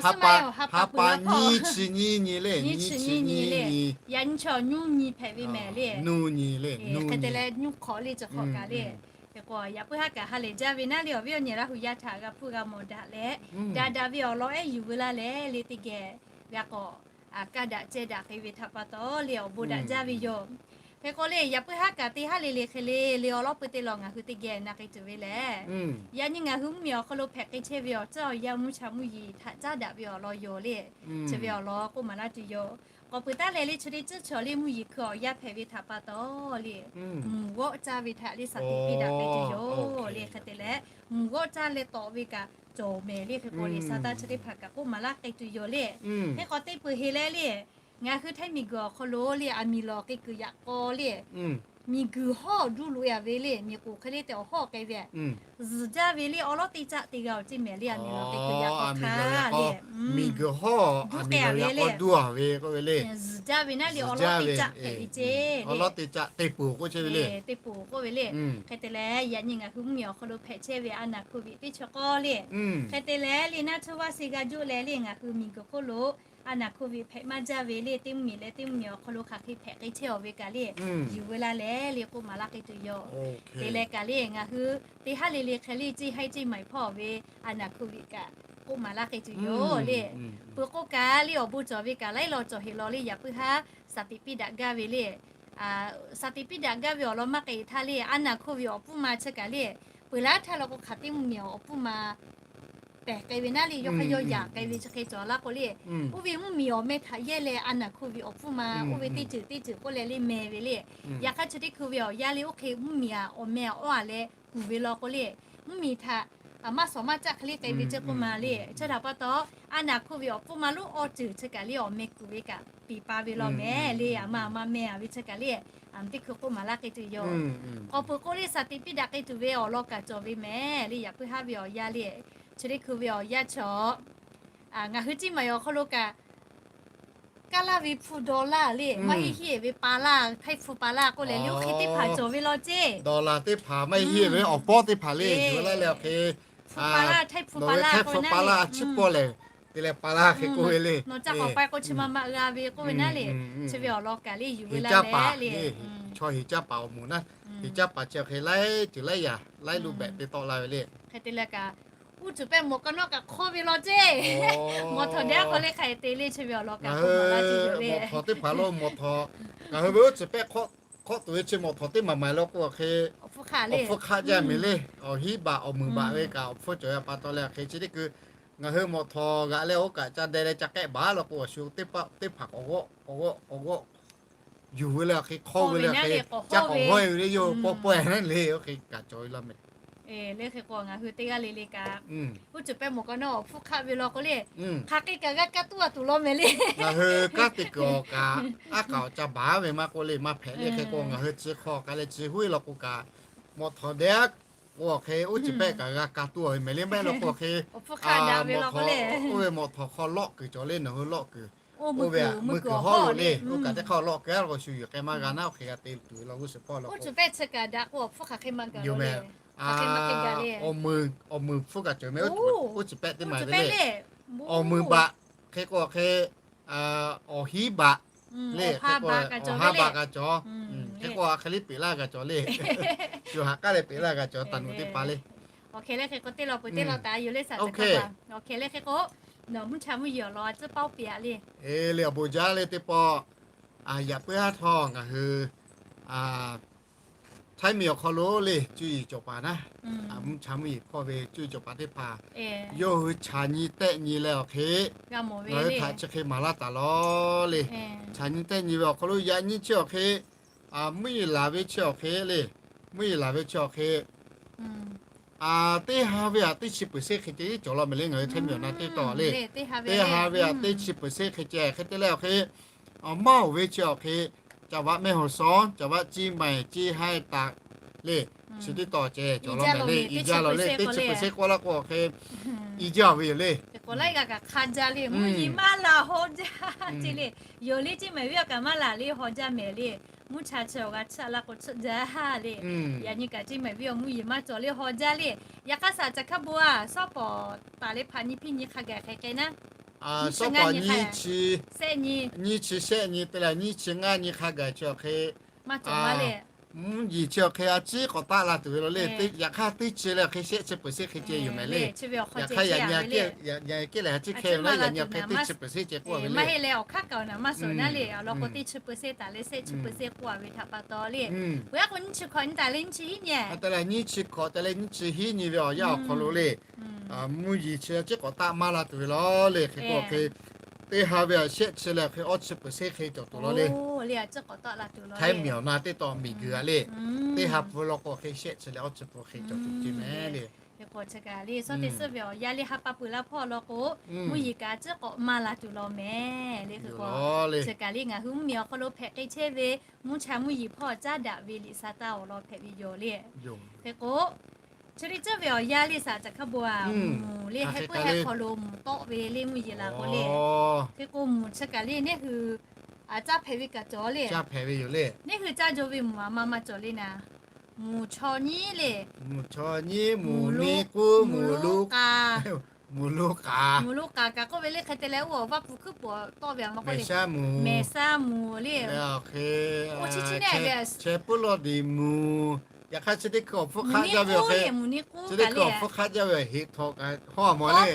ha pa nyiˇ chi nyiˇ nyi le, nyiˇ chi nyiˇ nyi. Yaꞈ nyi chaw nuˇ nyi hpehꞈ ve mehˍ le. Nuˇ nyi le, hk'e te leh nuˇ hk'awꞈ le cawˬ hk'awꞈ kaꞈ le. Hk'e k'o yaꞈ puiˉ haˉ kaꞈ ha lehˬ jaˇ ve naˉ le, awˬ viˉ awˬ nyi Laˇ hu Yaˇ htaꞈ g'a hpfuhˇ g'a mawˬ daꞈ leh, daꞈ daꞈ ve awˬ lawn ehˉ yuˬ veu laˇ leh le teˇ geh g'a k'awꞈ kaˇ daꞈ ceh daꞈ k'ai ve htaꞈ pa taw le awˬ bon daꞈ jaˇ ve yoˬ. Hk'e k'o le yaꞈ puiˉ haˉ kaꞈ teˇ haˉ le le hk'e le le awˬ lawn peu te lawˬ ngaˬ hui teˇ geh na k'ai tuˬ ve lehˬ, yaꞈ nyi ngaˬ hui mvuhˇmiˬ awˬ hk'aw lo hpehꞈ k'ai chehˇ ve awˬ ceuˬ awˬ yanˇ mvuhˇ cha mvuhˇ yeˬ htaꞈ caˉ daꞈ ve awˬ lawn yoˬ le. Chi ve awˬ lawn k'oˆ maˍ laˇ tuˬ yoˬ. K'awꞈ peuˬ taˉ leh le chi teˇ ceuˬ chaw le mvuhˇ yeˬ hkui awˬ yanˇ hpehꞈ ve htaꞈ pa taw le, mvuhˇ g'awˆ caˇ ve htaꞈ le สติ piˇ daꞈ k'ai tuˬ yoˬ le. Hk'e te leh mvuhˇ g'awˆ caˇ leh tawꞈ ve kaꞈ cawˬ mehˍ le. Hk'e k'o le sa taˇ chi teˇ hpaˍ kaꞈ k'oˆ maˍ laˇ k'ai tuˬ yoˬ le. Hk'e k'o teˇ peuˬ heˍ leh le, ngaˬ hui Htaiˇ miˬguiˬ awˬ hk'aw lo le aˬ miˍ lawˬ k'e kuiˬ yaꞈ k'aw le, miˬguiˬ hawˉ duˇ loꞈ e a ve le, miˬ k'oˍ hk'e le tehꞈ awˬ hawˉ k'ai ve, zuhˬ jaˇ ve le awˬ lawˉ teˇ caˆ te g'a awˬ ceˇ mehˍ le. Aˬ miˍ lawˬ k'e kuiˬ yaꞈ k'aw hk'a le, miˬguiˬ hawˉ duˇ k'ai ve le, zuhˬ jaˇ ve naˉ le awˬ lawˉ teˇ caˆ hpehꞈ ve ceˇ, awˬ lawˉ teˇ caˆ te peuˬ k'oˆ chehˇ ve le. Te peuˬ k'oˆ ve le. Hk'e te leh yaꞈ nyi ngaˬ hui mvuhˇmiˬ awˬ hk'aw lo hpehꞈ chehˇ ve a naˬ hk'oˆ viꞈ teˇ chi k'awˇ le, hk'e te leh le naˇ tsuhˇ vaˇ se g'a juˆ leh le ngaˬ hui miˬguiˬ hk'oˆ lo a naˬ hk'oˆ viꞈ hpehꞈ maˇ jaˇ ve le teˇ mvuhˇmiˬ leh teˇ mvuhˇmiˬ awˬ hk'aw lo hk'aˬ hk'e hpehꞈ k'ai chehˇ awˬ ve kaꞈ le, yuˬ veu laˇ leh le k'oˆ maˍ laˇ k'ai tuˬ yoˬ. Te leh kaꞈ le ngaˬ hui teˇ haˉ le le hk'e le ceˇ haiˉ ceˇ maˍ hpawˇ ve a naˬ hk'oˆ viꞈ kaꞈ k'oˆ maˍ laˇ k'ai tuˬ yoˬ le. Peuˬ k'o kaꞈ le awˬ bon cawˬ ve kaꞈ laiˉ law cawˬ heˍ law le yaꞈ puiˉ haˉ สติ piˇ daꞈ gaˇ ve le. สติ piˇ daꞈ gaˇ ve awˬ lawn maˇ k'ai htaˇ le a naˬ hk'oˆ viꞈ awˬ pfuhˇ ma chi kaꞈ le, peuˬ laˇ htaˇ law k'o hk'aˬ teˇ mvuhˇmiˬ awˬ pfuhˇ ma pehˬ k'ai ve naˉ le, yawˇ hk'aˇ yawˇ yaꞈ k'ai ve chi hk'e cawˬ laˇ k'o le, oˇ ve mvuhˇmiˬ awˬ meh htaꞈ yehˇ leh a naˬ hk'oˆ viꞈ awˬ pfuhˇ ma oˇ ve teˇ ceuˬ teˇ ceuˬ k'oˆ leh le meh ve le. Yaꞈ hk'aˇ chi teˇ hkui ve awˬ yanˇ le oˇ hk'e mvuhˇmiˬ aꞈ awˬ meh aꞈ awˇ a leh kuˬ ve law k'o le, mvuhˇmiˬ htaꞈ maˇ shawˍ maˇ caˆ hk'e le k'ai ve ceˇ k'oˆ ma le. Chi htaꞈ pa taw a naˬ hk'oˆ viꞈ awˬ pfuhˇ ma lonˉ awˬ ceuˬ chi kaꞈ le awˬ meh kuˬ ve kaꞈ piˍ pa ve law mehˍ le. Aˬ ma aˬ ma meh a ve chi kaꞈ le, teˇ hkui k'oˆ maˍ laˇ k'ai tuˬ yoˬ. K'awꞈ peuˬ k'o le สติ piˇ daꞈ k'ai tuˬ ve awˬ lawn kaꞈ cawˬ ve mehˍ le. Yaꞈ puiˉ haˉ ve awˬ yanˇ le, chi teˇ hkui ve awˬ yanˇ chaw ngaˬ hui ciˇ maˬ awˬ hk'aw lo kaꞈ kaˇ laˇ ve hpu daw laˇ le, maˇ heˆ heˆ ve pa laˇ, htaiˇ hpu pa laˇ k'oˆ leh le oˇ hk'e teˇ hpaˍ cawˬ ve law ceˇ. Dawˬ laˬ teˇ hpaˍ maˇ heˆ ve awˬ pawˇ teˇ hpaˍ le yuˬ laˇ leh awˬ hk'e, hpu pa laˇ, htaiˇ hpu pa laˇ, htaiˇ hpu pa laˇ chiˇ pawˇ lehˬ, te leh pa laˇ hk'e k'oˆ ve le. Nawˬ ca k'awꞈ pa k'o chi ma ma g'a ve k'oˆ ve naˉ le. Chi ve awˬ lawn kaꞈ le yuˬ ve laˇ leh le, chaw heˍ caˇ paˍ awˬ moˍ naˉ, heˍ caˇ paˍ chi awˬ hk'e laiˉ ceuˬ laiˉ yaꞈ laiˉ lo behꞈ te tawˆ la ve le. Hk'e te leh kaꞈ uˉ cuˬ pehˇ mawˬ ka nawˉ kaꞈ hk'awˇ ve law ceˇ. Mawˬ htawˍ daꞈ k'o le hk'a te le chi ve awˬ lawn kaꞈ le. Mawˬ htawˍ teˇ hpaˍ lo mawˬ htawˍ, ngaˬ hui ve uˉ cuˬ pehˇ hk'awˆ tuˬ ve chi mawˬ htawˍ teˇ maˬ maˬ law k'o awˬ hk'e, awˬ hpfuhˇ hk'aˆ jaˇ mehˍ le. Awˬ hiˉ baꞈ awˬ muiˬ baꞈ ve kaꞈ awˬ hpfuhˇ cawˬ ve pa taw leh awˬ hk'e chi teˇ hkui ngaˬ hui mawˬ htawˍ g'aꞈ leh oˇ kaꞈ ca deh leh ca k'ehˆ baˬ law k'o awˬ shu teˇ hpaˍ k'awꞈ g'awˆ k'awꞈ g'awˆ k'awꞈ g'awˆ yuˬ ve le awˬ hk'e hk'awˇ ve le awˬ hk'e ca k'awꞈ hawˇ e ve le yoˬ. Pawˇ pawehˇ naˉ le oˇ hk'e kaꞈ cawˬ ve law mehˍ. Le hk'e k'o ngaˬ hui teˇ g'aˇ le le kaꞈ uˉ cuˬ pehˇ mawˬ ka nawˉ awˬ hpfuhˇ hk'aˆ ve law k'o le, hk'aˬ hk'e kaꞈ g'a kaˇ tuˬ a tuˬ law mehˍ le. Ngaˬ hui kanˉ te kuiˬ awˬ kaꞈ aˉ kaꞈ awˬ ca baˬ ve maˇ k'oˆ le maˇ hpehꞈ le. Hk'e k'o ngaˬ hui chi hk'aw k'ai leh chi huˉ e law k'o kaꞈ mawˬ htawˍ deh k'o awˬ hk'e uˉ cuˬ pehˇ kaꞈ g'a kaˇ tuˬ a ve mehˍ le. Maˇ heˆ law k'o awˬ hk'e, oˇ ve mawˬ htawˍ hk'aw lawˆ kuiˬ cawˬ le, nawˬ hui lawˆ kuiˬ Oˇ ve mui kuiˬ hawˉ lo le, oˇ kaꞈ teˇ hk'aˇ lawꞈ keu a k'o shu yuˬ k'ai maˇ g'a naˉ, oˇ hk'e g'a te tuˬ ve law g'uˇ suhˍ hpawˇ lo k'o, yoˬ meh. Awˬ muiˬ hpfuhˇ kaꞈ cawˬ meh, oˇ tcuhˬ pehˆ teˇ ma ve le. Awˬ muiˬ baꞈ hk'e k'o hk'e, awˬ hiˉ baꞈ le, hk'e k'o awˬ ha baꞈ kaꞈ cawˬ, hk'e k'o a hk'e le peꞈ laˇ g'a cawˬ le. Shu haꞈ k'aˉ leh peꞈ laˇ g'a cawˬ taˍ nuˬ teˇ hpaˍ le. Awˬ hk'e le hk'e k'o teˇ law peuˬ teˇ law taˍ yoˬ le saˍ teˇ hpaˍ. Awˬ hk'e le hk'e k'o, nawˬ mvuhˇ cha mvuhˇ yeˬ awˬ lawn a tcuhˉ pawˆ piˇ aꞈ le. E le awˬ bon jaˇ le teˇ pawˆ, yaꞈ puiˉ haˉ htawˇ ngaˬ hui Htaiˇ miˬ awˬ hk'aw lo le cuˇ yiˍ cawˬ paˍ naˉ, mvuhˇ cha mvuhˇ yeˬ hpawˇ ve cuˇ yiˍ cawˬ paˍ teˇ hpaˍ, yawˇ hui chaꞈ nyi tehˆ nyi leh awˬ hk'e, ngaˬ hui htaꞈ chi hk'e maˍ laˇ taˍ lawˬ le. Chaꞈ nyi tehˆ nyi ve awˬ hk'aw lo yaꞈ nyi chi awˬ hk'e, mvuhˇ yeˬ laˬ ve chi awˬ hk'e le, mvuhˇ yeˬ laˬ ve chi awˬ hk'e, teˇ ha ve aꞈ teˇ chi peuˬ seˉ hk'e ceh cawˬ law meh le, ngaˬ hui Htaiˇ miˬ awˬ na teˇ tawˆ le. Teˇ ha ve aꞈ teˇ chi peuˬ seˉ hk'e ceh hk'e te leh awˬ hk'e, maˇ oˬ ve chi awˬ hk'e, caˬ vaꞈ meh hoˍ sawˉ, caˬ vaꞈ ciˇ maiˍ ciˇ haiˇ taˍ le, chi teˇ tawˆ ceh cawˬ law meh le. I jaˇ law le teˇ chi peuˬ seˉ k'oˆ laˇ k'o awˬ hk'e, i jaˇ ve yoˬ le. K'awꞈ laiˉ g'a kaꞈ hk'a jaˇ le, mvuhˇ yeˬ maˇ laˬ haw jaˇ ce le. Yoˬ le, ciˇ maiˍ viˉ awˬ kaꞈ maˇ laˬ le, haw jaˇ mehˍ le. Mvuhˇ cha chi awˬ g'a chiˇ laˇ k'o chiˇ jaˇ le. Yaꞈ nyi kaꞈ ciˇ maiˍ viˉ awˬ mvuhˇ yeˬ maˇ cawˬ le, haw jaˇ le. Yaꞈ hk'aˇ saˍ caˬ hk'a bon a, sawˉ pawˍ taˍ leh hpaˍ nyi hpiˇ nyi hk'a gaˬ hk'e k'ai naˉ. Sawˉ pawˍ nyi chi, nyi chi shehˆ nyi te leh nyi chi ngaˇ nyi hk'a gaˬ chi awˬ hk'e, maˇ cawˬ maˇ le. Mvuhˇ yeˬ chi awˬ hk'e a ciˉ k'awꞈ taˆ la tuˬ ve law le. Yaꞈ hk'aˇ teˇ chi leh awˬ hk'e shehˆ chi peuˬ seˉ hk'e ceh yoˬ mehˍ le. Yaꞈ hk'aˇ yaꞈ nyi kehˉ leh ha ciˉ hkehˇ ve naˉ, yaꞈ nyi awˬ hk'e teˇ chi peuˬ seˉ ceh k'oˆ ve le. Maˇ heˆ leh awˬ hk'aˇ kaꞈ awˬ naˍ maˇ shawˍ naˉ le, awˬ lawn k'o teˇ chi peuˬ seˉ taˍ leh shehˆ chi peuˬ seˉ k'oˆ a ve htaꞈ pa taw le. Peuˬ aˉ k'o nyi chi hkawꞈ nyi taˍ leh nyi chi hiˉ nyi, nyi chi hkawꞈ taˍ leh nyi chi hiˉ nyi ve awˬ yanˇ awˬ hk'aw lo le, mvuhˇ yeˬ chi a ciˉ k'awꞈ taˆ maˇ la tuˬ ve law le. Hk'e k'o hk'e, teˇ ha ve aꞈ shehˆ chi leh awˬ hk'e awˇ chi peuˬ seˉ hk'e cawˬ tuˬ law le. Htaiˇ miˬ awˬ na teˇ tawˆ miˬ guiˬ a le, teˇ ha pfuhˇ law k'o hk'e shehˆ chi leh awˇ chi peuˬ hk'e cawˬ tuˬ ce mehˍ le. Hk'e k'o chi kaꞈ le, sawˉ teˇ suhˉ ve awˬ yanˇ le ha pa peuˬ laˇ hpawˇ law k'o, mvuhˇ yeˬ kaꞈ a ciˉ k'awꞈ maˇ la tuˬ law mehˍ le. Hk'e k'o chi kaꞈ le ngaˬ hui mvuhˇ miˬ awˬ hk'aw lo hpehꞈ k'ai chehˇ ve mvuhˇ cha mvuhˇ yeˬ hpawˇ caˉ daꞈ ve liꞈ sa taˇ awˬ lawn hpehꞈ ve yoˬ le. Hk'e k'o, chi le ceuˬ ve awˬ yanˇ le saˍ caˬ hk'a bon a, mvuhˇ le heh puiˉ heh hk'aw lo mvuhˇ tawˆ ve le mvuhˇ yeˬ laˬ k'o le. Hk'e k'o mvuhˇ chi kaꞈ le neˇ hui caˇ hpehꞈ ve kaꞈ cawˬ le. Neˇ hui caˇ jaw ve mvuhˇ a ma ma cawˬ le naˍ. Mvuhˇ chaw nyiˉ le, mvuhˇ chaw nyiˉ, mvuhˇ ni k'uˉ, mvuhˇ lo k'a, mvuhˇ lo k'a, mvuhˇ lo k'a kaꞈ k'oˆ ve le. Hk'e te leh oˇ awˬ vaˇ pu hkuiˉ puˍ tawˆ ve a ma k'oˆ le, mehˍ shaˉ mvuhˇ le. Oˇ chi chi neˇ ve chehˇ puˉ lawˇ diˬ mvuhˇ. Yaꞈ hk'aˇ chi teˇ hkui awˬ hpfuhˇ hk'aˆ jaˇ ve awˬ hk'e, chi teˇ hkui awˬ hpfuhˇ hk'aˆ jaˇ ve heˆ htaw kaꞈ hawˉ a mawˬ le.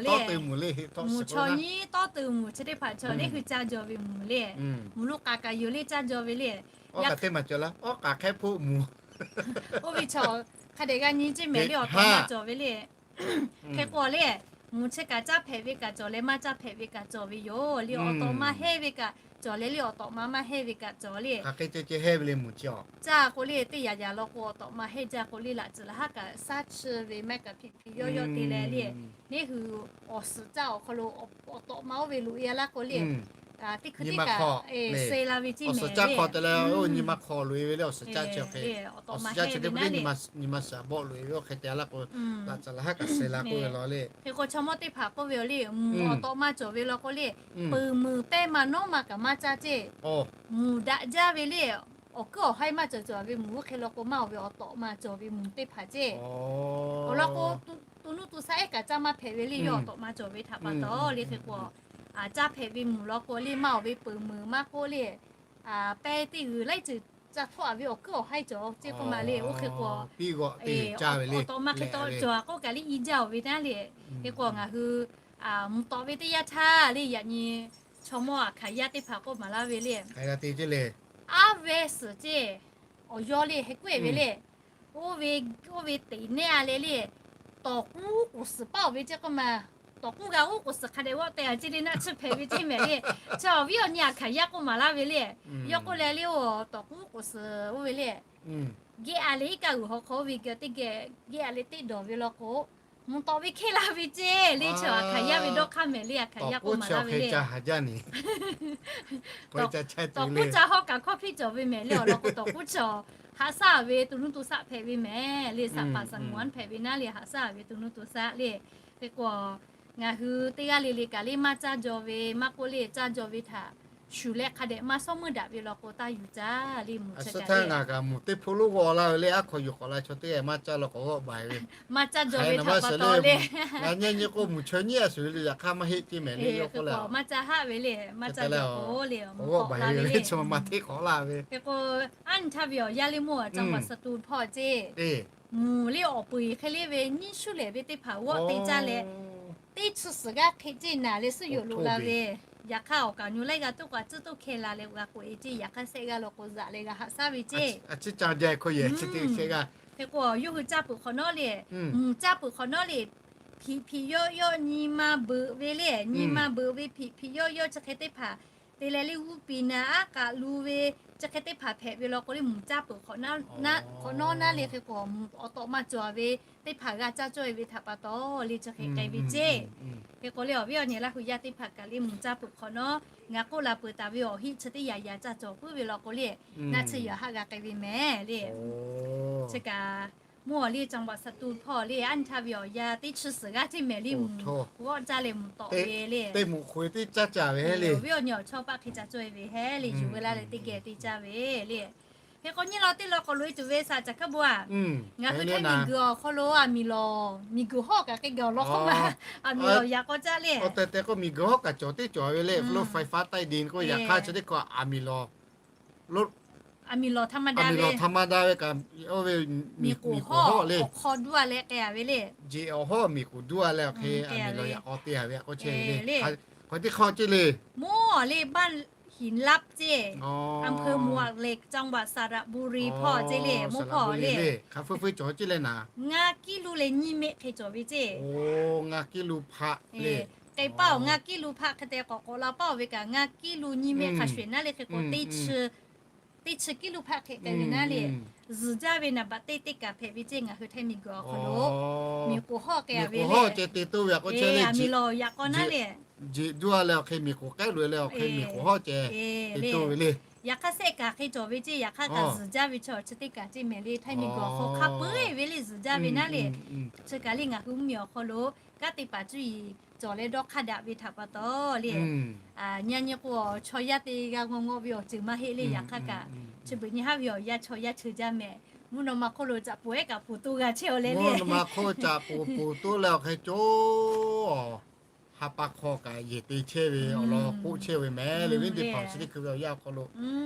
Tawˇ teˇ mvuhˇ le, mvuhˇ chaw nyiˉ tawˇ teˇ mvuhˇ chi teˇ hpaˍ chaw neˇ hui caˇ jaw ve mvuhˇ le. Mvuhˇ lo k'a kaꞈ yoˬ le caˇ jaw ve le. Awˉ k'a teˇ maˬ cawˬ laˇ, awˉ k'a hk'ehˇ hpoˆ mvuhˇ. Oˇ ve chaw hk'a dehꞈ g'a nyi ceˇ mehˍ le, awˬ taw maˇ cawˬ ve le. Hk'e k'o le, mvuhˇ chi kaꞈ caˇ hpehꞈ ve kaꞈ cawˬ leh maˇ caˇ hpehꞈ ve kaꞈ cawˬ ve yoˬ le. Awˬ taw maˇ heˆ ve kaꞈ cawˬ leh le, awˬ taw maˇ maˇ heˆ ve kaꞈ cawˬ le. Caˇ k'o le teˇ yaꞈ yaꞈ law k'o awˬ taw maˇ heˆ jaˇ k'o le, laꞈ tcuhˍ laˬ haˉ kaꞈ shaˉ chi ve maˇ kaꞈ hpiꞈ hpiꞈ yawˇ yawˇ te leh le. Neˇ hui awˬ suhˍ caˇ awˬ hk'aw lo awˬ taw maˇ oˇ ve loꞈ e laˇ k'o le, teˇ hkui teˇ kaꞈ suh la ve ceˇ mehˍ le. Awˬ suhˍ caˇ hk'aw te leh nyi ma hk'aw loꞈ e ve le, awˬ suhˍ caˇ chi hk'e, awˬ suhˍ caˇ chi teˇ hkui nyi ma suhˍ a bawˆ loꞈ e ve oˇ hk'e te laˇ k'o, laꞈ tcuhˍ laˬ haˉ kaꞈ suh la k'oˆ ve law le. Hk'e k'o chaw mawˇ teˇ hpaˍ k'oˆ ve yoˬ le, mvuhˇ awˬ taw maˇ cawˬ ve law k'o le, peuˬ meuˬ pehˇ ma nawˉ ma kaꞈ maˇ caˇ ceˇ. Mvuhˇ daꞈ jaˇ ve le, awˬ kuiˉ awˬ haiˇ maˇ cawˬ cawˬ ve mvuhˇ oˇ hk'e law k'o maˇ oˬ ve awˬ taw maˇ cawˬ ve mvuhˇ teˇ hpaˍ ceˇ. Awˬ lawn k'o, to nuˇ to shaˆ ehˉ kaꞈ caˇ maˇ hpehꞈ ve le, yawˇ awˬ taw maˇ cawˬ ve htaꞈ pa taw le. Hk'e k'o, caˇ hpehꞈ ve mvuhˇ law k'o le maˇ oˬ ve peuˬ meuˬ maˇ k'oˆ le, pehˇ teˇ g'uiˬ laiˉ ceuˬ ca htawˆ a ve awˬ kuiˉ awˬ haiˇ cawˬ ceˇ k'oˆ ma le. Oˇ hk'e k'o, awˬ taw maˇ hk'e taw cawˬ a k'oˆ kaꞈ le i jaˇ oˬ ve naˉ le. Hk'e k'o ngaˬ hui mvuhˇ tawꞈ ve teˇ yanˇ htaˇ le yaꞈ nyi chaw mawˇ aꞈ hkanˍ yaˇ teˇ hpaˍ k'oˆ maˍ laˇ ve le, aˉ veh suhˍ ceˇ, awˬ yawˇ le hk'e k'oˆ e ve le. Oˇ ve, oˇ ve teꞈ nehˇ a leh le, tawˍ k'uˉ k'oˍ suhˍ paˇ oˬ ve ceˇ k'oˆ ma. Tawˍ k'uˉ g'a uˉ k'oˍ suhˍ hk'a dehꞈ g'awˆ te a ceˇ le naˆ tsuhˇ hpehꞈ ve ceˇ mehˍ le. Chi awˬ viˉ awˬ nyi aꞈ hkanˍ yaˇ k'oˆ maˍ laˇ ve le. Yawˇ k'oˆ leh le, oˇ tawˍ k'uˉ k'oˍ suhˍ oˇ ve le, geh a leh iˉ kaˆ g'uiˬ haw hk'aw oˇ ve geh teˇ geh geh a leh teˇ dawˬ ve law k'o, mvuhˇ tawꞈ ve hkehˇ la ve ceˇ le. Chi aꞈ hkanˍ yaˇ ve dawˇ hk'aˇ mehˍ le, aꞈ hkanˍ yaˇ k'oˆ maˍ laˇ ve le. Tawˍ k'uˉ ca hawˉ kaꞈ hkawˇ hpiˇ cawˬ ve mehˍ le awˬ lawn k'o, tawˍ k'uˉ chaw haꞈ shaˉ ve to nuˇ to shaˆ hpehꞈ ve mehˍ le. Saꞈ paˍ saˍ moˍ anˉ hpehꞈ ve naˉ le, haꞈ shaˉ ve to nuˇ to shaˆ le. Hk'e k'o Ngaˬ hui teˇ g'aˇ le le kaꞈ le maˇ caˇ jaw ve, maˇ k'oˆ le caˇ jaw ve htaꞈ shuˍ leh hk'a dehꞈ maˇ shawˉ meuˇ daꞈ ve law k'o taˇ yuˬ caˇ le mvuhˬ chi kaꞈ le. Ngaˬ kaꞈ mvuhˬ teˇ hpfuhˇ lonˉ g'aw laˇ ve le, aˉ hkaw yuˬ k'awꞈ la chaw teˇ g'aˇ maˇ caˇ law k'awꞈ g'awˆ baˬ ve. Maˇ caˇ jaw ve htaꞈ pa taw le. Ngaˬ nyi nyi k'o mvuhˬ chaweh nyiˉ a shuˍ ve le, yaꞈ hk'aˇ maˇ heˆ ceˇ mehˍ le, yawˇ k'oˆ le. Maˇ caˇ haˆ ve le, maˇ caˇ jaw k'o le, k'awꞈ g'awˆ baˬ ve le, chi ma ma hteˇ k'awꞈ laˇ ve. Hk'e k'o, aˉ nyi htaˇ ve awˬ yanˇ le mvuhˇ a caˇ baˬ suh tu hpawˇ ceˇ. Mvuhˬ le awˬ peuˬ eˬ hk'e le ve nyiˇ shuˉ lehˬ ve teˇ hpaˍ g'awˆ te caˇ leh, teˇ chi suhˍ g'aˇ hk'e ceˇ naˍ leh suhˉ yoˬ loꞈ la ve. Yaꞈ hk'aˇ awˬ kaˍ nyu laiˉ g'a tuˉ k'o a tcuhˉ toˇ hkeh la leh g'a k'oꞈ e ceˇ, yaꞈ hk'aˇ shehˆ g'aˇ law k'o zaꞈ leh g'a haꞈ shaˉ ve ceˇ. Hk'e k'o yawˇ hui caˇ peuˬ hk'awꞈ nawˉ le, mvuhˬ caˇ peuˬ hk'awꞈ nawˉ le, hpiꞈ hpiꞈ yawˇ yawˇ nyi ma beuꞈ ve le, nyi ma beuꞈ ve hpiꞈ hpiꞈ yawˇ yawˇ chi hk'e teˇ hpaˍ te leh le g'uˇ piˍ naˍ aˉ k'aꞈ lu ve chi hk'e teˇ hpaˍ hpehꞈ ve law k'o le, mvuhˬ caˇ peuˬ hk'awꞈ nawˉ na le hk'e k'o mvuhˬ awˬ tawꞈ maˇ cawˬ ve teˇ hpaˍ g'a caˇ cawˇ e ve htaꞈ pa taw le chi hk'e k'ai ve ceˇ. Hk'e k'o le awˬ viˉ awˬ nyi Laˇ hu yaˇ teˇ hpaˍ kaꞈ le mvuhˬ caˇ peuˬ hk'awꞈ nawˉ, ngaˬ k'oˆ la peuˬ taˍ ve awˬ heˆ chi teˇ yanˇ yaꞈ caˇ cawˬ puiˉ ve law k'o le, naˆ tsuhˇ yaꞈ haˆ g'a k'ai ve mehˍ le. Chi kaꞈ mvuhˇ awˬ le caˇ baˬ suh tu hpawˇ le, aˉ nyi htaˇ ve awˬ yanˇ teˇ chi suhˍ g'aˇ ceˇ mehˍ le, mvuhˬ g'awˆ caˇ leh mvuhˬ tawꞈ ve le. Awˬ viˉ awˬ nyi awˬ chawˇ paˆ hk'e ca cawˇ e ve hehˉ le, yuˬ ve laˇ leh teˇ geh te caˇ ve le. Hk'e k'o nyi law teˇ law k'awꞈ loꞈ e tuˬ ve saꞈ caˬ hkaˉ bon a, ngaˬ hui htaiˇ miˬguiˬ awˬ hk'aw lo aˬ miˍ lawˬ, miˬguiˬ hawˉ kaꞈ hk'e gaˬ awˬ lawn hk'oˆ ma, aˬ miˍ lawˬ yaꞈ k'aw caˇ le. Awˬ tehˬ tehˬ k'o miˬguiˬ hawˉ kaꞈ cawˬ teˇ cawˬ ve le, lo fiˍ faˍ taˆ e de k'o yaꞈ hk'aˇ chi teˇ hkawˇ aˬ miˍ lawˬ, aˬ miˍ lawˬ htaˇ ma daꞈ ve, aˬ miˍ lawˬ htaˇ ma daꞈ ve kaꞈ, oˇ ve miˬguiˬ hawˉ le, awˬ hk'aw duˇ a leh k'ai a ve le. Jeꞈ awˬ hawˉ miˬguiˬ duˇ a leh awˬ hk'e aˬ miˍ lawˬ yaꞈ k'aw te a ve k'o chehˇ ve le. Hk'aˬ hk'e teˇ hkawˇ ceˇ le. Mvuhˇ awˬ le baˆ hinˍ laˇ ceˇ, อำเภอหมวกเหล็ก จังหวัดสระบุรี hpawˇ ceˇ le, mvuhˇ hpawˇ le. Hk'aˬ feu feu cawˬ ceˇ le naˍ. Ngaˇ kiˇ lu leh nyiˇ meˆ hk'e cawˬ ve ceˇ. Ngaˇ kiˇ lu hpaˆ le. K'ai paˇ awˬ ngaˇ kiˇ lu hpaˆ hk'e te k'awꞈ k'awꞈ la paˇ awˬ ve kaꞈ ngaˇ kiˇ lu nyiˇ meˆ hk'a shuˍ eˬ naˉ le hk'e k'o teˇ chi teˇ chi kiˇ lu hpaˆ hk'e k'ai ve naˉ le. Zuhˬ jaˇ ve naˍ baꞈ teˇ teˇ kaꞈ hpehꞈ ve ceˇ ngaˬ hui htaiˇ miˬguiˬ awˬ hk'aw lo. Miˬguiˬ hawˉ k'ai a ve le. Aˬ miˍ lawˬ yaꞈ k'aw naˉ le. Jeꞈ duˇ a leh awˬ hk'e miˬguiˬ k'ehˉ loꞈ e leh awˬ hk'e miˬguiˬ hawˉ ceh te toˇ ve le. Yaꞈ hk'aˇ shehˆ kaꞈ hk'e cawˬ ve ceˇ, yaꞈ hk'aˇ kaꞈ zuhˬ jaˇ ve chaw chi teˇ kaꞈ ceˇ mehˍ le, htaiˇ miˬguiˬ awˬ hk'aw hk'a peu eˬ ve le zuhˬ jaˇ ve naˉ le. Chi kaꞈ le ngaˬ hui mvuhˇ miˬ awˬ hk'aw lo kanˉ te paˍ cuˇ yiˍ cawˬ leh dawˇ hk'aˇ daꞈ ve htaꞈ pa taw le. Nyi nyi k'o chaw yaˇ te g'a ngawˬ ngawˬ ve awˬ ceuˬ maˇ heˆ le, yaꞈ hk'aˇ kaꞈ chi beuꞈ nyi haˉ ve awˬ yanˇ chaw yaˇ cheu jaˇ mehˍ. Mvuhˇ naw ma hk'oˆ lo caꞈ poˬ ehˉ kaꞈ poˬ toˇ g'a chehˇ a le le. Mvuhˇ naw ma hk'oˆ caꞈ poˬ poˬ toˇ leh awˬ hk'e cawˬ ha pa hk'aw kaꞈ yehˬ te chehˇ ve awˬ lawn k'oˆ chehˇ ve mehˍ le, viˉ teˇ hpaˍ chi teˇ hkui ve awˬ yanˇ awˬ hk'aw lo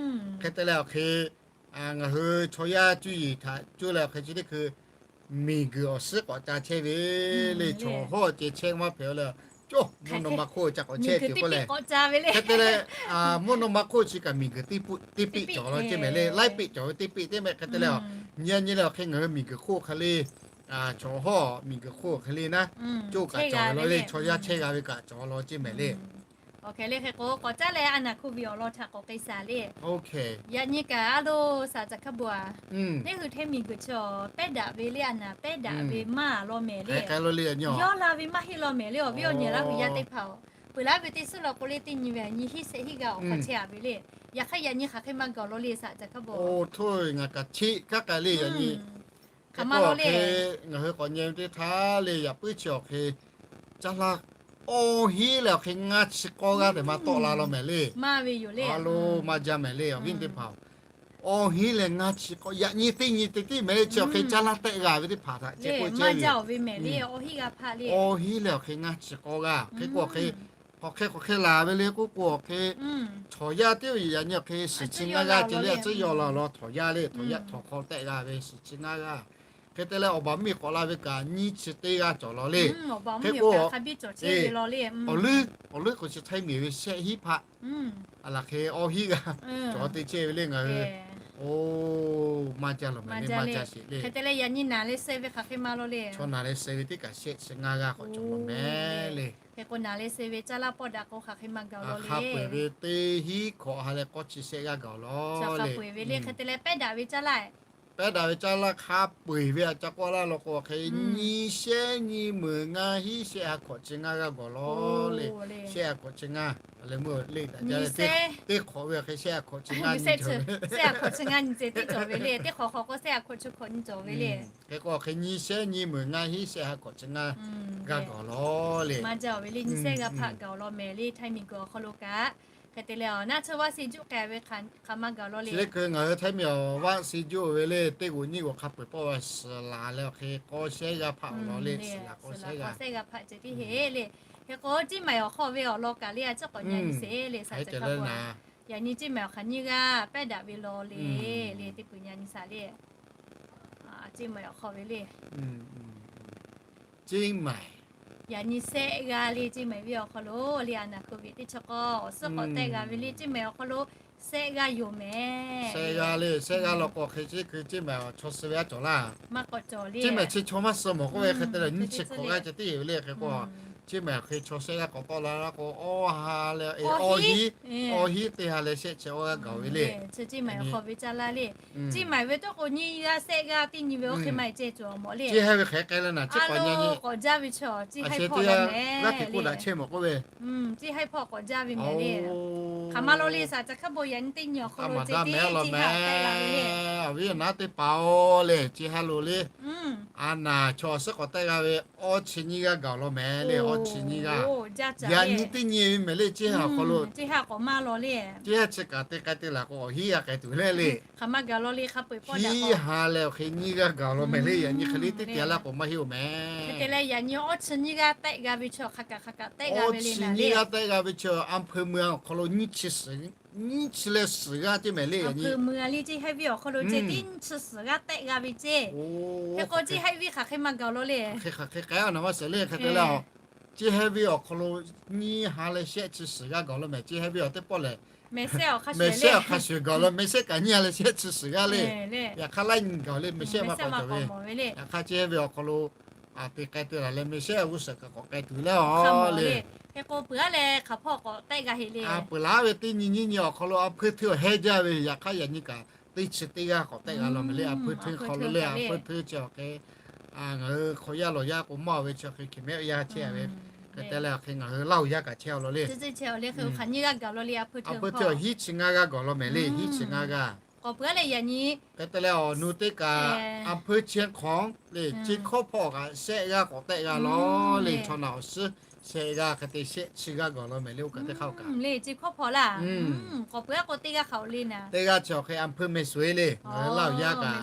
hk'e te leh awˬ hk'e ngaˬ hui chaw yaˇ cuˇ yiˍ htaꞈ cuˇ leh awˬ hk'e chi teˇ hkui miˬguiˬ awˬ suhˉ k'awꞈ ca chehˇ ve le, chaw hawˉ ceh chehˇ maˇ hpehꞈ a le. Cawˬ mvuhˇ naw ma hk'oˆ ca k'awꞈ chehˇ tuˬ k'oˆ leh hk'e te leh, mvuhˇ naw ma hk'oˆ chi kaꞈ miˬguiˬ teˇ piˆ cawˬ law ceˇ mehˍ le, laiˉ piˆ cawˬ ve teˇ piˆ teˇ mehˍ hk'e te leh, nyi nyi leh awˬ hk'e ngaˬ hui miˬguiˬ hk'oˆ hk'e le, chaw hawˉ miˬguiˬ hk'oˆ hk'e le naˉ, coˇ kaꞈ cawˬ law le, chaw yaˇ chehˇ g'a ve kaꞈ cawˬ law ceˇ mehˍ le. Awˬ hk'e le hk'e k'o k'awꞈ caˉ leh a naˍ hkuˇ ve awˬ lawn htaꞈ k'awꞈ k'ai shaˍ le. Yaꞈ nyi kaꞈ a loˬ saˍ caˬ hkaˉ bon a, teˇ hui htaiˇ miˬguiˬ chi awˬ pehˉ daꞈ ve le, a naˍ pehˉ daꞈ ve maˇ law mehˍ le. Yawˇ la ve maˇ heˆ law mehˍ le, awˬ viˉ awˬ nyi Laˇ hu yaˇ teˇ hpaˍ-oˬ, peuˬ laˇ ve teˇ suhˉ law k'o le teˇ nyi ve nyi hiˉ shehˆ hiˉ g'a awˬ hk'aw chehˇ a ve le. Yaꞈ hk'aˇ yaꞈ nyi hk'aˬ hk'e maˇ gaˬ law le saˍ caˬ hkaˉ bon. Oˇ htoˇ ngaˬ kaꞈ cheˆ kaˉ k'ai le yaꞈ nyi. Hk'e k'o awˬ hk'e ngaˬ hui k'awꞈ nyi teˇ htaˇ le yaꞈ puiˉ chi awˬ hk'e caˇ laˇ awˇ hinˉ leh awˬ hk'e ngaˇ chi k'awˇ g'aˇ tehꞈ maˇ tawˆ la law mehˍ le. A loˬ maˇ jaˇ mehˍ le awˬ viˉ teˇ hpaˍ-oˬ. Awˇ hinˉ leh ngaˇ chi k'awˇ yaꞈ nyi teˇ nyi teˇ tiˉ mehˍ le, chi awˬ hk'e caˇ laˇ tehˆ g'a ve teˇ hpaˍ htaꞈ chehˇ k'oˆ chehˇ ve. Awˇ hinˉ leh awˬ hk'e ngaˇ chi k'awˇ g'aˇ hk'e k'o awˬ hk'e hk'awꞈ hk'e hk'awꞈ hk'e laˬ ve le k'oˆ k'o awˬ hk'e chaw yaˇ teˇ yaꞈ nyi awˬ hk'e shiˍ chi ngaˇ g'aˇ ceh le, a tcuhˉ yaw la law chaw yaˇ le, chaw yaˇ htawnˍ hk'aw tehˆ g'a ve shiˍ chi ngaˇ g'aˇ. Hk'e te leh awˬ baˬ miˇ k'awꞈ la ve kaꞈ nyiˇ chi teˇ g'aˇ cawˬ law le. Hk'e k'o awˬ leuˉ awˬ leuˉ k'o chi htaiˇ miˬ ve shehˆ hiˉ hpaˆ a laˬ hk'e awˇ hinˉ g'aˇ cawˬ te chehˇ ve le ngaˬ hui. Oˇ maˇ jaˇ lawˬ mehˍ le, maˇ jaˇ sheˍ le. Hk'e te leh yaꞈ nyi naˍ leh suh ve hk'aˬ hk'e maˇ law le. Chaw naˍ leh suh ve teˇ kaꞈ shehˆ chi ngaˇ g'aˇ k'awꞈ cawˬ law mehˍ le. Hk'e k'o naˍ leh suh ve caˇ laˇ pawˆ daꞈ k'o hk'aˬ hk'e maˇ gaˬ law le. Hk'a peu eˬ ve teˇ hinˉ hkawꞈ ha leh k'awˇ chi shehˆ g'aˇ gaˬ law le. Hk'e te leh pehˉ daꞈ ve caˇ laˇ pehˉ daꞈ ve caˇ laˇ hk'a peu eˬ ve a ca k'oˆ laˇ law k'o, hk'e nyi shehˉ nyi meunˍ ngaˇ hinˉ shehˆ ha hkawꞈ chi ngaˇ g'aˇ gawˬ lawˬ le. Shehˆ ha hkawꞈ chi ngaˇ, a leh meuˇ le daꞈ jaˇ le, teˇ hk'awꞈ ve hk'e shehˆ ha hkawꞈ chi ngaˇ nyi cawˬ ve le. Teˇ hk'awꞈ hk'awꞈ k'o shehˆ ha hkawꞈ chi hkawꞈ nyi cawˬ ve le. Hk'e k'o hk'e nyi shehˉ nyi meunˍ ngaˇ hinˉ shehˆ ha hkawꞈ chi ngaˇ g'aˇ gawˬ lawˬ le. Maˇ jaˇ ve le, nyi shehˆ g'aˇ hpaˆ gawˬ lawˬ mehˍ le, Htaiˇ miˬ guiˬ awˬ hk'aw lo kaꞈ. Hk'e te leh awˬ naˆ tsuhˇ vaˆ si juˆ k'ai ve hk'aˬ ma gawˬ lawˬ le. Chi teˇ hkui ngaˬ hui Htaiˇ miˬ awˬ vaˆ si juˆ ve le, teˇ g'uˬ nyiˇ g'uˬ hk'a peu eˬ pawˆ ve suhˍ laˬ leh awˬ hk'e k'awˇ shehˉ g'aˇ hpaˆ awˬ lawˬ le, suhˍ laˬ k'awˇ shehˉ g'aˇ hpaˆ ceh tiˉ heˆ le. Hk'e k'o, Ciˇ Maiˍ awˬ hk'aw ve awˬ lawn kaꞈ le a ciˉ k'awꞈ nyi nyi sheˍ le, saˍ ceh kaˇ pawˆ. Yaꞈ nyi Ciˇ Maiˍ awˬ hk'aˬ nyiˇ g'aˇ pehˉ daꞈ ve lawˬ le, le teˇ peuˬ nyi nyi sheˍ le. Ciˇ Maiˍ awˬ hk'aw ve le. Ciˇ Maiˍ yaꞈ nyi shehˆ g'aˇ le, Ciˇ Maiˍ venˇ awˬ hk'aw lo le, a naˍ hk'oˆ ve teˇ chi k'awˇ awˬ suhˉ k'awꞈ tehˆ g'a ve le, Ciˇ Maiˍ awˬ hk'aw lo shehˆ g'aˇ yoˬ mehˍ. Shehˆ g'aˇ le, shehˆ g'aˇ law k'o hk'e chi hkui Ciˇ Maiˍ chaw suh ve a cawˬ laˇ. Ciˇ Maiˍ chi chaw maˇ suh mawˬ k'oˆ ve hk'e te leh nyiˇ chi hkawꞈ g'aˇ ceh tiˉ ve le. Hk'e k'o, Ciˇ Maiˍ hk'e chaw shehˆ g'aˇ k'awꞈ tawˆ la la k'o, awˇ ha leh awˇ hiˉ, awˇ hiˉ teˇ ha leh shehˆ chi awˇ g'aˇ gaˬ ve le. Ciˇ Maiˍ hk'aw ve caˇ laˇ le. Ciˇ Maiˍ ve tawˇ k'o nyiˇ g'aˇ shehˆ g'aˇ teˇ nyi ve oˇ hk'e maˇ heˆ ceh cawˬ mawˬ le. Chi hk'e k'ai leh naˬ, chi k'awꞈ nyi nyi k'awꞈ jaˇ ve chaw Ciˇ Haiˇ hpawˇ leh mehˍ le. Ciˇ Haiˇ hpawˇ k'awꞈ jaˇ ve mehˍ le. Hk'aˬ ma lawˬ le, saˍ ceh kaˇ pawˆ yaꞈ nyi teˇ nyi awˬ hk'aw lo ceh tiˉ Ciˇ Haiˇ awˬ tehˆ la ve le. Awˬ viˉ awˬ naˉ teˇ hpaˍ-oˬ le, chi ha lo le. A naˍ chaw suhˉ k'awꞈ tehˆ g'a ve awˇ chi nyiˇ g'aˇ gaˬ lawˬ mehˍ le, awˇ chi nyiˇ g'aˇ. Yaꞈ nyi teˇ nyi ve mehˍ le, Ciˇ Haiˇ awˬ hk'aw lo. Ciˇ Haiˇ k'awꞈ maˇ lawˬ le. Ciˇ Haiˇ chi kaꞈ te k'ai te laˬ k'o awˬ hiˉ g'a k'ai tuˬ le le. Hk'aˬ ma gaˬ lawˬ le, hk'a peu eˬ pawˆ daꞈ k'awꞈ. Hiˉ ha leh awˬ hk'e nyiˇ g'aˇ gaˬ lawˬ mehˍ le, yaꞈ nyi hk'e le teˇ te laˇ k'o maˇ heˆ-oˬ mehˍ. Hk'e te leh yaꞈ nyi awˇ chi nyiˇ g'aˇ tehˆ g'a ve chaw hk'a kaꞈ hk'a kaꞈ tehˆ g'a ve le. Awˇ chi nyiˇ g'aˇ tehˆ g'a ve chaw, a hpeu meuˇ awˬ hk'aw lo nyiˇ chi suhˍ, nyiˇ chi leh suhˍ g'aˇ teˇ mehˍ le. Yaꞈ nyi meuˇ a le, Ciˇ Haiˇ venˇ awˬ hk'aw lo ceh tiˉ nyiˇ chi suhˍ g'aˇ tehˆ g'a ve ceh. Hk'e k'o Ciˇ Haiˇ venˇ hk'aˬ hk'e ma gaˬ lawˬ le. Hk'e hk'aˬ hk'e k'ai a naˬ maˇ suhˍ le, hk'e te leh Ciˇ Haiˇ venˇ awˬ hk'aw lo nyiˇ ha leh shehˆ chi suhˍ g'aˇ gaˬ lawˬ mehˍ. Ciˇ Haiˇ venˇ awˬ teˇ pawˆ lehˬ, mehˍ shehˆ awˬ hk'a shuˍ gaˬ lawˬ, mehˍ shehˆ kaꞈ nyiˇ ha leh shehˆ chi suhˍ g'aˇ le. Yaꞈ hk'aˇ laiˉ nyi gaˬ le, mehˍ shehˆ maˇ k'awꞈ cawˬ ve. Yaꞈ hk'aˇ Ciˇ Haiˇ venˇ awˬ hk'aw lo a te k'ai te laˬ leh mehˍ shehˆ g'uˇ suhˍ kaꞈ k'awꞈ k'ai tuˬ le a le. Hk'e k'o peuˬ a leh hk'aˬ hpawˇ k'awꞈ tehˆ g'a heˆ le. Peuˬ laˬ ve teˇ nyi nyiˇ nyi awˬ hk'aw lo a hpeuˇ hteˇ awˬ hehˇ jaˇ ve, yaꞈ hk'aˇ yaꞈ nyi kaꞈ teˇ chi teˇ g'aˇ k'awꞈ tehˆ g'a lawˬ mehˍ le. A hpeuˇ hteˇ hk'aw lo le, a hpeuˇ hteˇ chi awˬ hk'e ngaˬ hui hk'aw yaˇ lawˬ yaˇ k'o maˇ ve chi hk'e hk'e mehˆ yaˇ chehˇ ve. Hk'e te leh hk'e ngaˬ hui Laˇ huˍ yaˇ kaꞈ chehˇ a lawˬ le. Hk'aˬ nyiˇ g'aˇ gaˬ lawˬ le, a hpeuˇ hteˇ awˬ hiˉ chi ngaˇ g'aˇ gaˬ lawˬ mehˍ le, hiˉ chi ngaˇ g'aˇ. K'awꞈ peuˬ a leh yaꞈ nyi. Hk'e te leh awˬ nu teˇ kaꞈ a hpeuˇ chi hk'awꞈ le, Ciˇ hkawˇ hpawˇ kaꞈ shehˆ g'aˇ k'awꞈ tehˆ g'a lawˬ le. Chaw naˬ awˬ suhˉ shehˆ g'aˇ hk'e te shehˆ chi g'aˇ gaˬ lawˬ mehˍ le, oˇ kaꞈ teˇ hk'aˇ kaꞈ. Le Ciˇ hkawˇ hpawˇ laˇ. K'awꞈ peuˬ a k'o teˇ g'aˇ hk'aꞈ-oˬ le naˬ. Teˇ g'aˇ chi awˬ hk'e a hpeuˇ meh suhˍ le, ngaˬ hui Laˇ huˍ yaˇ kaꞈ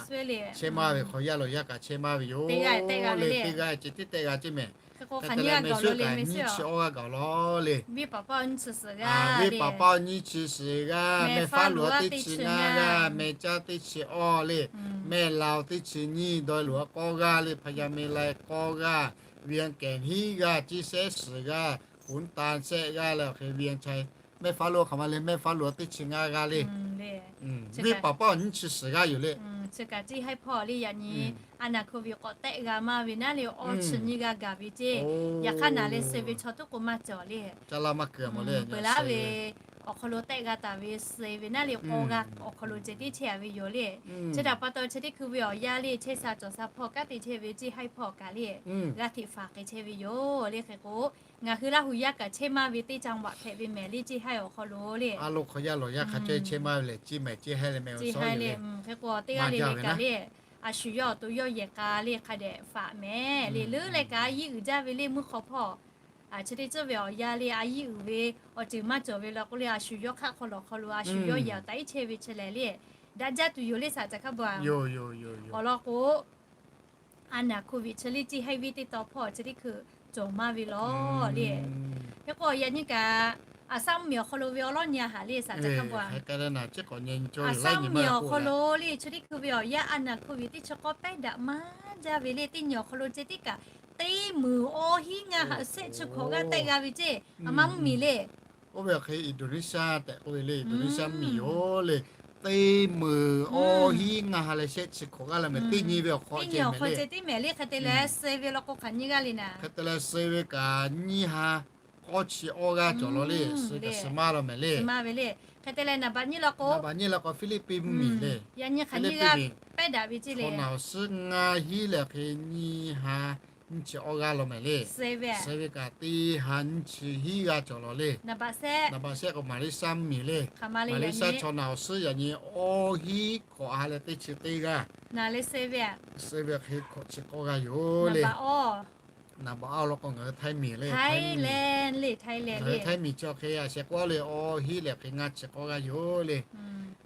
chehˇ maˇ ve, hk'aw yaˇ lawˬ yaˇ kaꞈ chehˇ maˇ ve yoˬ le. Teˇ g'aˇ ceh tiˉ tehˆ g'a ceh mehˍ. Hk'e te leh mehˍ shehˆ kaꞈ nyiˇ chi awˇ g'aˇ gaˬ lawˬ le. Venˇ paˍ paˇ-oˬ nyiˇ chi suhˍ g'aˇ, mehˇ faˉ loꞈ-a teˇ chi ngaˇ g'aˇ, mehˇ caˇ teˇ chi awˇ le, mehˇ laˬ-oˬ teˇ chi nyiˇ, dawˇ loꞈ-a k'awˇ g'aˇ le, Hpaˍyaˍmeˍlaˍ k'awˇ g'aˇ, Viankehˬ hiˉ g'aˇ, Ciˇ shehˉ suhˍ g'aˇ, Kuˍntaˍ shehˆ g'aˇ le, awˬ hk'e Viankehˬ, mehˇ faˉ loꞈ hk'aˬ ma le, mehˇ faˉ loꞈ-a teˇ chi ngaˇ g'aˇ le. Venˇ paˍ paˇ-oˬ nyiˇ chi suhˍ g'aˇ yoˬ le. Chi kaꞈ Ciˇ Haiˇ hpawˇ le yaꞈ nyi a naˍ hk'oˆ ve k'awꞈ tehˆ g'a maˇ ve naˉ le, awˇ chi nyiˇ g'aˇ gaˬ ve ceh. Yaꞈ hk'aˇ naˬ leh suh ve chaw tuˉ k'o maˇ cawˬ le. Peuˬ laˇ ve awˬ hk'aw lo tehˆ g'a taˍ ve suh ve naˉ le, k'awˇ g'aˇ awˬ hk'aw lo ceh tiˉ chehˇ a ve yoˬ le. Chi htaꞈ pa taw chi teˇ hkui ve awˬ yaˇ le chehˇ sha cawˬ sha hpawˇ kanˉ te chehˇ ve Ciˇ Haiˇ hpawˇ kaꞈ le, g'a hteꞈ faˍ k'ai chehˇ ve yoˬ le. Hk'e k'o, ngaˬ hui Laˇ huˍ yaˇ kaꞈ chehˇ maˇ ve teˇ caˇ vaꞈ hpehꞈ ve mehˍ le, Ciˇ Haiˇ awˬ hk'aw lo le. A lo hk'aw yaˇ lawˬ yaˇ hk'a cehˇ chehˇ maˇ ve lehˬ, Ciˇ mehˍ Ciˇ Haiˇ leh mehˍ ve Ciˇ Haiˇ le. Hk'e k'o teˇ g'aˇ le le kaꞈ le, a shu yawˇ awˬ to yawˇ yehˬ k'a le hk'a dehꞈ faˍ mehˍ le. Leuˉ leh kaꞈ a yiˇ uiˍ jaˇ ve le meuˇ hk'aw hpawˇ. Chi teˇ ceuˬ ve awˬ yaˇ le a yiˇ uiˍ ve awˬ ceuˬ maˇ cawˬ ve law k'o le, a shu yawˇ hk'aˆ hk'aw lawˬ hk'aw lo a shu yawˇ yehˬ awˬ taꞈ iˉ chehˇ ve chi lehˬ le, daꞈ jaˇ tuˬ yoˬ le saˍ ceh hk'a bvuhꞈ. Awˬ lawn k'o, a naˍ hk'oˆ ve chi le Ciˇ Haiˇ venˇ teˇ taw hpawˇ chi teˇ hkui cawˬ maˇ ve law le. Hk'e k'o yaꞈ nyi kaꞈ, Aˍsaˇ mvuhˇ miˬ awˬ hk'aw lo ve awˬ lawˉ nyi a haꞈ le saˍ ceh hk'a bvuhꞈ. Aˍsaˇ mvuhˇ miˬ awˬ hk'aw lo le chi teˇ hkui ve awˬ yaˇ a naˍ hk'oˆ ve teˇ chi k'awˇ pehˉ daꞈ maˇ jaˇ ve le. Teˇ nyi awˬ hk'aw lo ceh tiˉ kaꞈ teˇ meunˍ awˇ hinˉ ngaˇ haꞈ shehˆ chi hk'awꞈ g'aˇ tehˆ g'a ve ceh. Aˍsaˇ mvuhˇ miˬ le. Oˇ ve awˬ hk'e Indonesia tehꞈ k'oˆ ve le, Indonesia mvuhˇ miˬ yoˬ le. Teˇ meunˍ awˇ hinˉ ngaˇ ha leh shehˆ chi hk'awꞈ g'aˇ le mehˍ. Teˇ nyi ve awˬ hk'aw ceh tiˉ mehˍ le. Hk'e te leh suh ve law k'o hk'aˬ nyiˇ g'aˇ le naˍ. Hk'e te leh suh ve kaꞈ nyiˇ ha k'awˇ chi awˇ g'aˇ cawˬ law le. Suh kaꞈ suh maˇ law mehˍ le. Hk'e te leh naˍ baꞈ nyiˇ law k'o, naˍ baꞈ nyiˇ law k'o Hpiˇliˇpiˆ mvuhˇ miˬ le. Yaꞈ nyi hk'aˬ nyiˇ g'aˇ daꞈ ve ceˇ le. Chaw naˬ awˬ suhˉ ngaˇ hinˉ leh hk'e nyiˇ ha nyiˇ chi awˇ g'aˇ law mehˍ le. Suh ve kaꞈ teˇ ha nyiˇ chi hinˉ g'aˇ cawˬ law le. Naˍ baꞈ shehˆ k'o Maˍriˆsaˇ mvuhˇmiˬ le. Maˍriˆsaˇ chaw naˬ awˬ suhˉ yaꞈ nyi awˇ hinˉ hkawꞈ ha leh teˇ chi teˇ g'aˇ. Suh ve hk'e hkawꞈ chi k'awˇ g'aˇ yoˬ le. Naˍ baꞈ awˇ law k'o ngaˬ hui Htaiˇ miˬ le. Ngaˬ hui Htaiˇ miˬ chi awˬ hk'e a sheh k'awˇ le awˇ hinˉ leh hk'e ngaˇ chi k'awˇ g'aˇ yoˬ le.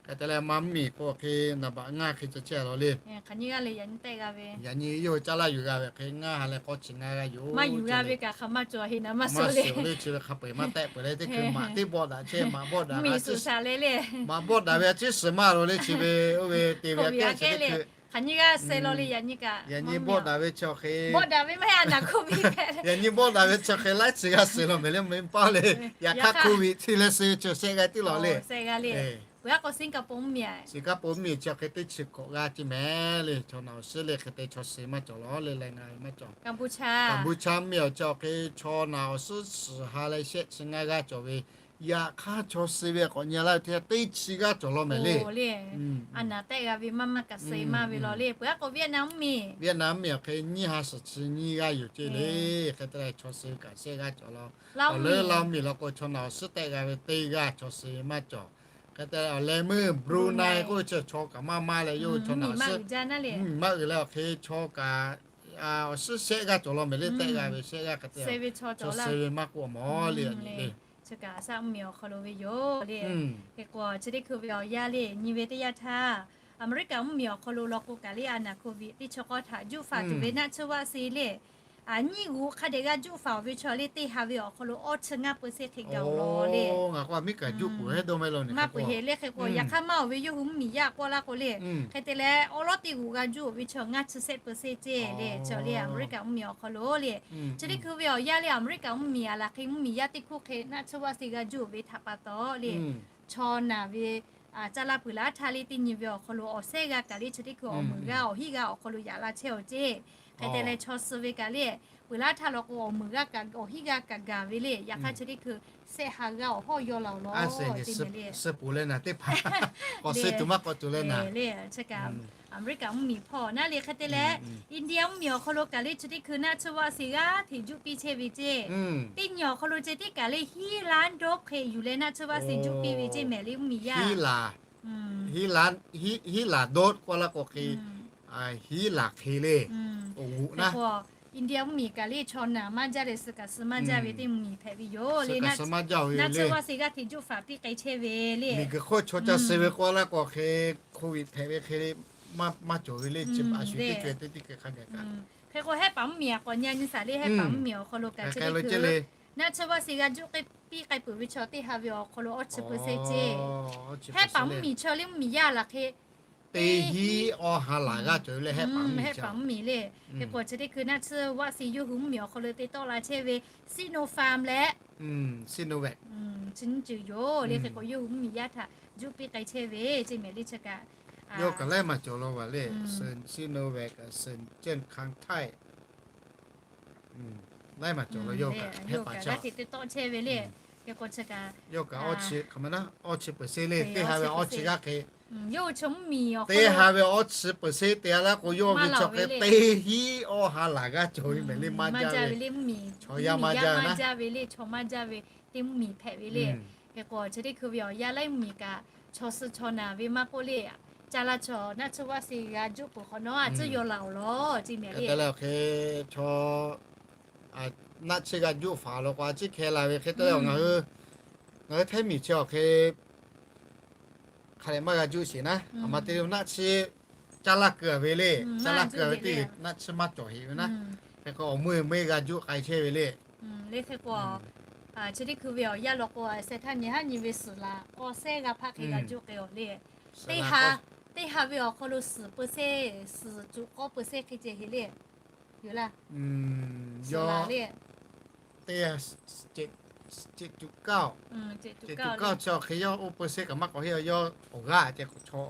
Hk'e te leh maˇ mvuhˇmiˬ k'o hk'e naˍ baꞈ ngaˇ hk'e ca chehˇ law le. Yaꞈ nyi yawˇ hui caˇ laˇ yuˬ g'a ve hk'e ngaˇ ha leh k'awˇ chi ngaˇ g'aˇ yoˬ. Maˇ yuˬ g'a ve kaꞈ hk'aˬ maˇ cawˬ heꞈ naˍ maˇ suh le. Chi ve hk'a peu-eˬ maˇ tehˆ peuˬ leh teˇ hkui maꞈ teˇ bawˆ daꞈ chehˇ maꞈ bawˆ daꞈ ve a ciˉ suh maˇ lo le chi ve oˇ ve te ve a kehˉ chi teˇ hkui. Hk'aˬ nyi g'aˇ suh law le yaꞈ nyi kaꞈ. Yaꞈ nyi bawˆ daꞈ ve chi awˬ hk'e. Bawˆ daꞈ ve maˇ heˆ a naˍ COVID hpehꞈ. Yaꞈ nyi bawˆ daꞈ ve chi awˬ hk'e laiˉ chi g'aˇ suh law mehˍ le mvuhˇmiˬ paˇ le. Yaꞈ hk'aˇ COVID chi leh suh ve chi shehˆ g'aˇ tiˉ law le. Sehˆ g'aˇ le. Peuˬ aˉ k'o Singapore mvuhˇmiˬ a. Singapore mvuhˇmiˬ chi awˬ hk'e teˇ chi hkawꞈ g'aˇ ceˇ mehˍ le. Chaw naˬ awˬ suhˉ le hk'e te chaw suh maˇ cawˬ law le leh ngaˬ hui maˇ cawˬ. Kaˍbuˍchaˇ mvuhˇmiˬ awˬ chi awˬ hk'e chaw naˬ awˬ suhˉ suhˍ ha leh shehˆ chi ngaˇ g'aˇ cawˬ ve. Yaꞈ hk'aˇ chaw suh ve k'awꞈ nyi laˇ ve teˇ chi g'aˇ cawˬ law mehˍ le. A naˍ tehˆ g'a ve maˇ maˇ kaꞈ suh maˇ ve law le. Peuˬ aˉ k'o Vietnam mvuhˇmiˬ. Vietnam mvuhˇmiˬ awˬ hk'e nyiˇ ha suhˍ chi nyiˇ g'aˇ yoˬ ceˇ le. Hk'e te leh chaw suh ve kaꞈ shehˆ g'aˇ cawˬ law. Awˬ leh Laˇ mvuhˇmiˬ law k'o chaw naˬ awˬ suhˉ tehˆ g'a ve teˇ g'aˇ chaw suh maˇ cawˬ. Hk'e te leh awˬ leh meuˇ Brunei k'oˆ ve chi chaw kaꞈ maˇ maˇ leh yawˇ hui chaw naˬ awˬ suhˉ maˇ uiˍ leh awˬ hk'e chaw kaꞈ awˬ suhˉ shehˆ g'aˇ cawˬ law mehˍ le. Tehˆ g'a ve shehˆ g'aˇ hk'e te chaw suh ve maˇ k'oˆ mawˬ le. Mvuhˇmiˬ awˬ hk'aw lo ve yoˬ le. Hk'e k'o chi teˇ hkui ve awˬ yanˇ le nyi ve teˇ yanˇ htaˇ, America mvuhˇmiˬ awˬ hk'aw lo law k'o kaꞈ le a naˍ COVID teˇ chi k'awˇ htaꞈ juˆ faˍ tuˬ ve naˆ tsuhˇ vaˆ se le. Nyiˇ g'uꞈ hk'a dehꞈ g'a juˆ faˍ ve chaw le teˇ ha ve awˬ hk'aw lo awˇ chi ngaˇ peuˬ se hk'e gaˬ law le. Maˇ peuˬ heꞈ le hk'e k'o yaꞈ hk'aˇ maˇ oˬ ve yawˇ hui mvuhˇmiˬ yaˇ k'oˆ laˇ k'o le. Hk'e te leh awˉ lawˉ teˇ g'uꞈ g'a juˆ oˬ ve chaw ngaˇ chi sehˆ peuˬ se ceˇ le. Chi le America mvuhˇmiˬ awˬ hk'aw lo le. Chi teˇ hkui ve awˬ yanˇ le America mvuhˇmiˬ a laˬ hk'e mvuhˇmiˬ yaˇ teˇ hkuˇ hk'e naˆ tsuhˇ vaˆ se g'a juˆ oˬ ve htaꞈ pa taw le. Chaw naˬ ve caˇ laˇ peuˬ laˇ htaˇ le teˇ nyi ve awˬ hk'aw lo awˬ sehˉ g'a kaꞈ le chi teˇ hkui awˬ meuˍ g'a awˬ hinˉ g'a awˬ hk'aw lo yaꞈ la chehˇ oˬ ceˇ. Hk'e te leh chaw suh ve kaꞈ le peuˬ laˇ htaˇ law k'o awˬ meuˍ g'a kaꞈ awˬ hinˉ g'a kaꞈ gaˬ ve le. Yaꞈ hk'aˇ chi teˇ hkui sehˆ ha g'a awˬ hawˉ yaw laˬ law. Suh puˍ leh naˬ teˇ hpaˍ k'awꞈ suh tuˬ maˇ k'awꞈ tuˬ leh naˬ le. Chi kaꞈ America mvuhˇmiˬ hpawˇ naˆ le. Hk'e te leh India mvuhˇmiˬ awˬ hk'aw lo kaꞈ le chi teˇ hkui naˆ tsuhˇ vaˆ se g'aˇ hteꞈ juˆ piˇ chehˇ ve ceˇ. Teˇ nyi awˬ hk'aw lo ceh tiˉ kaꞈ le hiˉ laˇ dawˇ hk'e yuˬ leh naˆ tsuhˇ vaˆ se juˆ piˇ ve ceˇ mehˍ le mvuhˇmiˬ yaˇ. Hiˉ laˬ dawˇ k'oˆ laˇ k'o hk'e hiˉ laˬ hk'e le. India mvuhˇmiˬ kaꞈ le chaw naˬ maˇ jaˇ leh suh kaꞈ suh maˇ jaˇ ve teˇ mvuhˇmiˬ hpehꞈ ve yoˬ le. Naˆ tsuhˇ vaˆ se g'aˇ hteꞈ juˆ faˍ piˇ k'ai chehˇ ve le. Miˬguiˬ hk'oˆ chaw ca suh ve k'oˆ laˇ k'o hk'e COVID hpehꞈ ve hk'e le maˇ cawˬ ve le. Chi a shu teˇ caweh teˇ teˇ keu hk'a gaˬ kaꞈ hk'e k'o Hehˉ paˍ mvuhˇmiˬ a k'awꞈ nyi a nyi saˍ le Hehˉ paˍ mvuhˇmiˬ awˬ hk'aw lo kaꞈ chi teˇ hkui naˆ tsuhˇ vaˆ se g'aˇ juˆ k'ai piˇ k'ai peuˬ ve chaw teˇ ha ve awˬ hk'aw lo awˇ chi peuˬ se ceˇ. Hehˉ paˍ mvuhˇmiˬ chaw le mvuhˇmiˬ yaˇ laˬ hk'e teˇ hiˉ awˇ ha laˬ g'aˇ cawˬ ve le. Hehˉ paˍ mvuhˇmiˬ le. Hk'e k'o chi teˇ hkui naˆ tsuhˇ vaˆ se yawˇ hui mvuhˇmiˬ awˬ hk'aw lo te tawˆ la chehˇ ve Sinopharm leh Sinovac chi nyiˇ ceuˬ yoˬ le. Hk'e k'o yawˇ hui mvuhˇmiˬ yaˇ htaꞈ juˆ piˇ k'ai chehˇ ve ceˇ mehˍ le. Chi kaꞈ yawˇ kaꞈ laiˉ maˬ cawˬ law va le. Sinovac kaꞈ Sinovac kaꞈ laiˉ maˬ cawˬ law yawˇ kaꞈ hehˉ paˍ chaw te tawˆ chehˇ ve le. Hk'e k'o chi kaꞈ yawˇ kaꞈ awˇ chi hk'aˬ ma na awˇ chi peuˬ se le. Teˇ ha ve awˇ chi g'aˇ hk'e yawˇ hui chaw mvuhˇmiˬ teˇ ha ve awˇ chi peuˬ se te a laˇ k'o yawˇ ve chaw hk'e teˇ hiˉ awˇ ha laˬ g'aˇ cawˬ ve mehˍ le. Maˇ jaˇ ve le mvuhˇmiˬ. Chaw yaˇ maˇ jaˇ ve le. Chaw maˇ jaˇ ve teˇ mvuhˇmiˬ hpehꞈ ve le. Hk'e k'o chi teˇ hkui ve awˬ yanˇ laiˉ mvuhˇmiˬ kaꞈ chaw suh chaw naˬ ve maˇ k'oˆ le. Caˇ laˇ chaw naˆ tsuhˇ vaˆ se g'a juˆ peuˬ hk'awꞈ nawˉ a tcuhˉ yaw laˬ awˬ law ceˇ mehˍ le. Hk'e te leh awˬ hk'e chaw naˆ tsuhˇ g'a juˆ faˍ law k'o a ciˉ hkeh la ve hk'e te leh ngaˬ hui ngaˬ hui Htaiˇ miˬ chi awˬ hk'e hk'a dehꞈ maˇ g'a juˆ sheˍ naˉ. A ma te naˆ tsuhˇ caˇ laˇ keu ve le. Caˇ laˇ keu ve teˇ naˆ tsuhˇ maˇ cawˬ heꞈ ve naˉ. Hk'e k'o awˬ meuˇ meuˇ g'a juˆ k'ai chehˇ ve le. Le hk'e k'o chi teˇ hkui ve awˬ yanˇ law k'o a sheh htaˇ nyi haˉ nyi ve suhˍ laˬ k'awˇ sehˉ g'a hpaˇ hk'e g'a juˆ k'ai awˬ le. Teˇ ha, teˇ ha ve awˬ hk'aw lo suhˍ peuˬ se, suhˍ cuꞈ k'awˇ peuˬ se hk'e ceh heꞈ le. Yoˬ laˇ. Suhˍ laˬ le. Teˇ ha, ceꞈ cuꞈ kaˇ, ceꞈ cuꞈ kaˇ chi awˬ hk'e yawˇ oˇ peuˬ se kaꞈ maˇ k'awꞈ heˆ. Yawˇ awˬ g'aˇ ceh chaw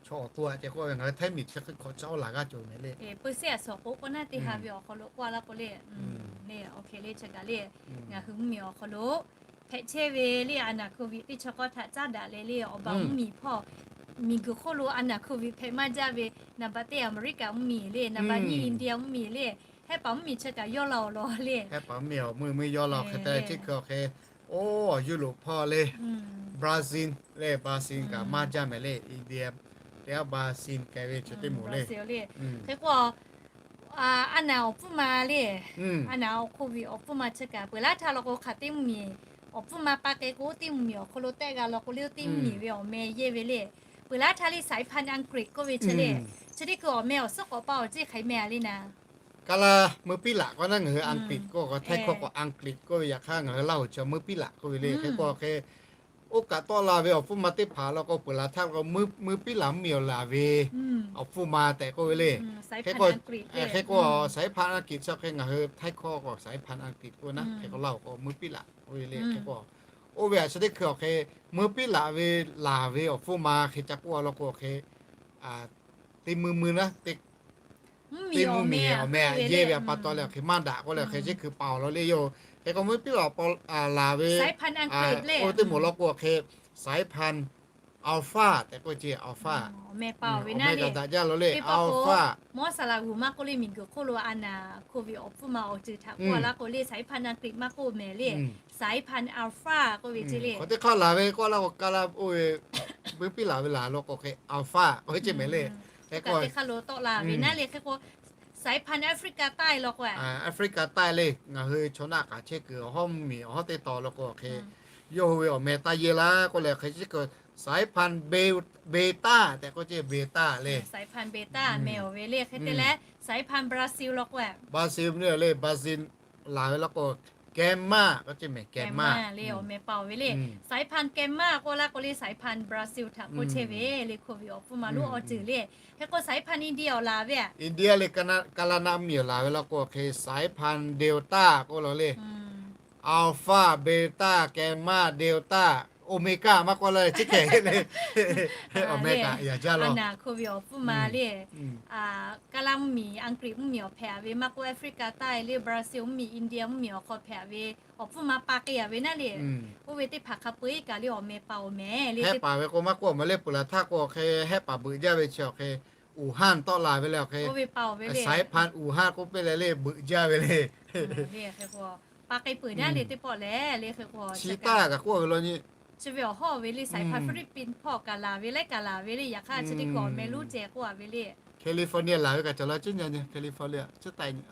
awˬ to a ceh k'oˆ ve ngaˬ hui Htaiˇ miˬ chi hk'e hk'awꞈ chi awˇ laˬ g'aˇ cawˬ mehˍ le. Peuˬ se a suhˍ k'o k'o naˉ teˇ ha ve awˬ hk'aw lo k'oˆ laˇ k'o le. Le awˬ hk'e le chi kaꞈ le ngaˬ hui mvuhˇmiˬ awˬ hk'aw lo hpehꞈ chehˇ ve le a naˍ COVID teˇ chi k'awˇ htaꞈ caˉ daꞈ leh le awˬ baˬ mvuhˇmiˬ hpawˇ miˬguiˬ hk'oˆ lo a naˍ โควิด hpehꞈ maˇ jaˇ ve, naˍ baꞈ teˇ America mvuhˇmiˬ le, naˍ baꞈ nyiˇ India mvuhˇmiˬ le, hehˉ paˍ mvuhˇmiˬ chi kaꞈ yawˇ la awˬ lawn le. Hehˉ paˍ mvuhˇmiˬ awˬ meuˇ meuˇ yawˇ la awˬ hk'e te chi hkui awˬ hk'e, oˇ Europe hpawˇ le, Brazil le, Brazil kaꞈ maˇ jaˇ mehˍ le, India teˇ g'aˇ Brazil k'ai ve chi teˇ moˍ le. Hk'e k'o a naˍ awˬ pfuhˇ ma le, a naˍ awˬ โควิด awˬ pfuhˇ ma chi kaꞈ peuˬ laˇ htaˇ law k'o hk'aˬ teˇ mvuhˇmiˬ awˬ pfuhˇ ma pa k'e k'o, oˇ teˇ mvuhˇmiˬ awˬ hk'aw lo tehˆ g'a law k'o le, oˇ teˇ mvuhˇmiˬ ve awˬ meh yehˇ ve le. Peuˬ laˇ htaˇ le สายพันธุ์อังกฤษ k'oˆ ve chi le, chi teˇ hkui awˬ meh awˬ suhˉ k'awꞈ pa awˬ ceˇ hk'aˬ hk'e meh a le naˍ. Ka la meuˇ piˉ laꞈ k'o naˉ ngaˬ hui Aˍg'liˆ k'oˆ k'o, Htaiˇ hkawˇ k'o Aˍg'liˆ k'oˆ ve, yaꞈ hk'aˇ ngaˬ hui Laˇ huˍ chi meuˇ piˉ laꞈ k'oˆ ve le. Hk'e k'o hk'e, oˇ kaꞈ tawˆ la ve awˬ pfuhˇ ma teˇ hpaˍ law k'o peuˬ laˬ htaˇ k'o, meuˇ piˉ laꞈ mvuhˇmiˬ awˬ laˬ ve awˬ pfuhˇ ma tehꞈ k'oˆ ve le. Hk'e k'o, hk'e k'o สายพันธุ์อังกฤษ chi hk'e ngaˬ hui Htaiˇ hkawˇ k'o สายพันธุ์อังกฤษ k'oˆ naˉ, hk'e k'o Laˇ huˍ k'o meuˇ piˉ laꞈ k'oˆ ve le. Hk'e k'o, oˇ ve aꞈ chi teˇ hkui awˬ hk'e meuˇ piˉ laꞈ ve laˬ ve awˬ pfuhˇ ma hk'e ca k'oˆ a law k'o hk'e, teˇ meuˇ meuˇ naˉ, teˇ mvuhˇmiˬ awˬ meh yehˇ ve pa taw leh awˬ hk'e maˇ daꞈ k'oˆ leh awˬ hk'e chi hkui pa awˬ lawn le yoˬ. Hk'e k'o meuˇ piˉ laꞈ laˬ ve oˇ teˇ moˍ law k'o awˬ hk'e สายพันธุ์ Alpha tehꞈ k'oˆ ce, Alpha, awˬ meh kaꞈ daꞈ jaˇ law le, Alpha. Mawˇ saˍ laꞈ g'uiˬ maˇ k'oˆ le, miˬguiˬ hk'oˆ lo a naˍ โควิด awˬ pfuhˇ ma awˬ ceuˬ htaꞈ k'oˆ a laˇ k'o le, สายพันธุ์อังกฤษ maˇ k'oˆ mehˍ le, สายพันธุ์ Alpha k'oˆ ve ce le. Hk'aw teˇ hk'aˇ laˬ ve k'oˆ laˇ k'o, ka la oˇ ve meuˇ piˉ laꞈ ve laˬ law k'o hk'e Alpha k'oˆ ve ce mehˍ le. Hk'e k'o teˇ hk'aˇ lo tawˆ la ve naˉ le. Hk'e k'o สายพันธุ์ Africa ใต้ law k'o, Africa ใต้ le, ngaˬ hui chaw naˆ k'aꞈ chehˇ kuiˬ awˬ hawˉ mvuhˇmiˬ awˬ hawˉ teˇ taw law k'o hk'e, yawˇ hui ve awˬ meh taˇ yehˇ laˇ k'oˆ leh hk'e chi k'o สายพันธุ์ Beta tehꞈ k'oˆ ce, Beta le, สายพันธุ์ Beta meh awˬ ve le. Hk'e te leh สายพันธุ์ Brazil law k'o, Brazil mvuhˇ le, Brazil laˬ ve law k'o Gamma k'oˆ ce mehˍ, Gamma le, awˬ meh pa awˬ ve le. สายพันธุ์ Gamma k'oˆ laˇ k'o le, สายพันธุ์ Brazil htaꞈ k'oˆ chehˇ ve le, โควิด awˬ pfuhˇ ma lonˉ awˬ ceuˬ le. Hk'e k'o สายพันธุ์ India awˬ laˬ ve a, India le, ka la naˆ mvuhˇmiˬ awˬ laˬ ve law k'o hk'e สายพันธุ์ Delta k'oˆ law le. Alpha, Beta, Gamma, Delta, Omega maˇ k'oˆ la le, chi hk'e le. Awˬ meh kaꞈ yaꞈ jaˇ law. A naˍ โควิด awˬ pfuhˇ ma le, ka la mvuhˇmiˬ, Aˍg'liˆ mvuhˇmiˬ awˬ hpehꞈ ve maˇ k'oˆ, Africa ใต้ le, Brazil mvuhˇmiˬ, India mvuhˇmiˬ awˬ hk'aw hpehꞈ ve awˬ pfuhˇ ma pa k'e a ve naˉ le. Oˇ ve teˇ hpaˍ hk'a peu-eˬ kaꞈ le awˬ meh pa awˬ meh le. Hehˉ paˍ ve k'o maˇ k'oˆ mehˍ le, peuˬ laˬ htaˇ k'o hk'e hehˉ paˍ beuꞈ jaˇ ve chi awˬ hk'e, Wuhan tawˆ la ve le awˬ hk'e, สายพันธุ์ Wuhan k'oˆ piˇ leh le beuꞈ jaˇ ve le. Hk'e k'o pa k'e peuˬ naˉ le teˇ pawˆ lehˬ le. Hk'e k'o chi taˇ kaꞈ k'oˆ ve law nyi. Chi ve awˬ hawˉ ve le, สายพันธุ์ Philippines hpawˇ kaꞈ laˬ ve leh kaꞈ laˬ ve le, yaꞈ hk'aˇ chi teˇ hkui awˬ meh lonˉ ceh k'oˆ a ve le. California laˬ ve kaꞈ cawˬ la ciˉ nyi, California ciˉ tai nyi.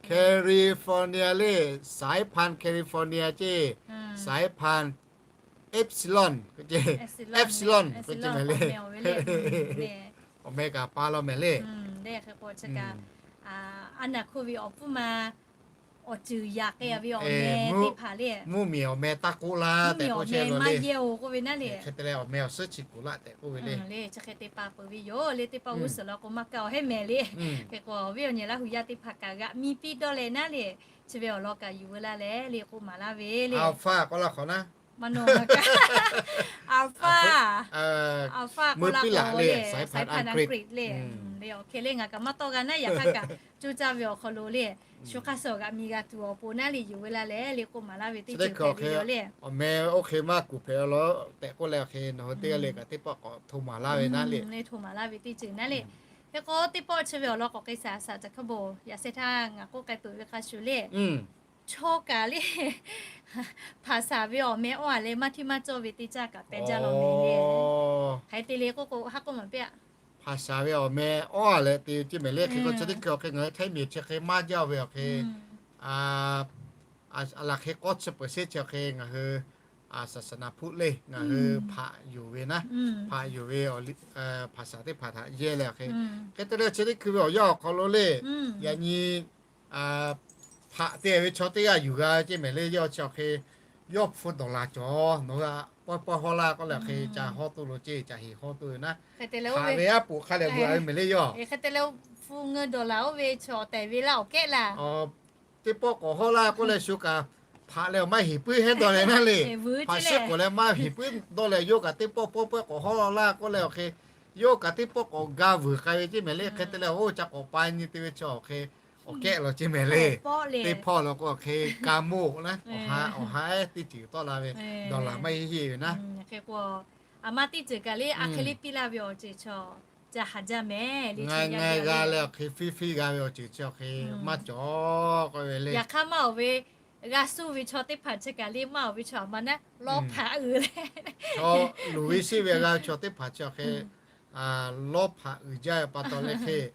California le, สายพันธุ์ California ce, สายพันธุ์ Epsilon, Epsilon k'oˆ ce mehˍ le. Awˬ meh kaꞈ pa law mehˍ le. Hk'e k'o chi kaꞈ a naˍ โควิด awˬ pfuhˇ ma awˬ ceuˬ yaꞈ k'ai ve awˬ meh teˇ hpaˍ le, mvuhˇmiˬ awˬ meh taˇ k'oˆ laˇ tehꞈ k'oˆ chehˇ ve le. Hk'e te leh awˬ meh awˬ suhˉ chi kuˬ laˇ tehꞈ k'oˆ ve le. Chi hk'e te pa peuˬ ve yoˬ le, teˇ pawˆ g'uˇ suhˍ law k'o maˇ kaˇ awˬ hehnˇ mehˍ le. Hk'e k'o ve awˬ nyi Laˇ huˍ yaˇ teˇ hpaˍ kaꞈ g'aꞈ mi piˇ dawˇ leh naˉ le, chi ve awˬ lawn kaꞈ yuˬ veu laˇ leh le k'oˆ maˍ laˇ ve le. Alpha k'oˆ laˇ hk'awꞈ naˉ, Alpha, Alpha k'oˆ laˇ k'o le, สายพันธุ์ อังกฤษ le. Le awˬ hk'e le ngaˬ kaꞈ maˇ tawˆ g'a naˉ, yaꞈ hk'aˇ kaꞈ coˇ caˇ ve awˬ hk'aw lo le, shu hk'aˇ suh g'aꞈ mi g'a tuˬ awˬ pon naˉ le yuˬ veu laˇ leh le k'oˆ maˍ laˇ ve teˇ ceuˬ hpehꞈ ve yoˬ le. Awˬ meh oˇ hk'e maˇ kuˬ hpehꞈ law tehꞈ k'oˆ leh awˬ hk'e nawˬ hui teˇ g'aˇ le kaꞈ teˇ pawˆ k'awꞈ hto maˍ laˇ ve naˉ le. Hto maˍ laˇ ve teˇ ceuˬ naˉ le. Hk'e k'o teˇ pawˆ chi ve awˬ lawn k'awꞈ k'ai shaˍ shaˍ caꞈ hk'aˇ bon yaꞈ sheh htaˇ ngaˬ k'oˆ k'ai peuˬ ve hk'a shuˍ le. Chaw kaꞈ le, hpaˍ shaˍ ve awˬ meh awˬ a leh maˇ hteˇ maˇ cawˇ ve teˇ caˇ kaꞈ pehˇ jaˇ law mehˍ le. Hk'e te le k'oˆ k'o haˉ k'oˆ maˍ piˇ a. Hpaˍ shaˍ ve awˬ meh awˬ a leh te ce mehˍ le. Hk'e k'o chi teˇ hkui awˬ hk'e ngaˬ hui Htaiˇ miˬ chi hk'e maˇ jaˇ ve awˬ hk'e, a laˬ hk'e k'awˇ chi peuˬ sheˉ chi awˬ hk'e ngaˬ hui ศาสนาพุทธ le ngaˬ hui hpaꞈ yuˬ ve naˉ, hpaꞈ yuˬ ve hpaˍ shaˍ teˇ hpaˍ htaꞈ yehˇ leh awˬ hk'e, hk'e te leh chi teˇ hkui ve awˬ yanˇ awˬ hk'aw lo le, yaꞈ nyi hpaꞈ te ve chaw teˇ g'aˇ yuˬ g'a ce mehˍ le. Yawˇ chi awˬ hk'e yawˇ hpu dawˬ laˬ cawˬ, nawˬ hui pawehˇ pawehˇ hawˇ laˇ k'oˆ leh awˬ hk'e ca hawˇ tuˬ lo ce, ca heˍ hawˇ tuˬ ve naˉ. Hk'e te leh oˇ ve aˉ poꞈ hk'a leh veu a ve mehˍ le yawˇ. Hk'e te leh hpu ngeu dawˬ laˬ oˇ ve chaw tehˬ ve laˇ awˬ kehˉ laˇ. Teˇ pawˆ k'awꞈ hawˇ laˇ k'oˆ leh shu kaꞈ hpaꞈ leh awˬ maˇ heˍ puiˉ hehnˇ dawˇ leh naˉ le. Hpaꞈ shiˉ k'awꞈ leh maˇ heˍ puiˉ dawˇ leh yawˇ kaꞈ teˇ pawˆ pawehˇ pawehˇ k'awꞈ hawˇ laˇ k'oˆ leh awˬ hk'e, yawˇ kaꞈ teˇ pawˆ k'awꞈ ga vuiˬ k'ai ve ce mehˍ le. Hk'e te leh oˇ ca k'awꞈ pa nyi te ve chaw awˬ hk'e awˬ kehˉ law ce mehˍ le. Teˇ pawˆ law k'o awˬ hk'e ka moˆ naˉ, awˬ ha ehˉ teˇ ceuˬ tawˆ la ve, dawˬ laˬ maˇ heˆ heˆ ve naˉ. Hk'e k'o aˬ ma teˇ ceuˬ kaꞈ le, a hk'e le piˇ laˇ ve awˬ ceuˬ chaw, ca haˍ jaˇ mehˍ le. Ngaˬ g'a leh awˬ hk'e fiˇ fiˇ g'a ve awˬ ceuˬ chi awˬ hk'e maˇ cawˬ k'oˆ ve le. Yaꞈ hk'aˇ maˇ awˬ ve g'a suh ve chaw teˇ hpaˍ chi kaꞈ le, maˇ awˬ ve chaw aˬ ma naˉ lawˇ hpaꞈ uiˍ leh, chaw loˍ ve sheˆ ve g'a ve chaw teˇ hpaˍ chi awˬ hk'e lawˇ hpaꞈ uiˍ jaˇ ve pa taw leh hk'e,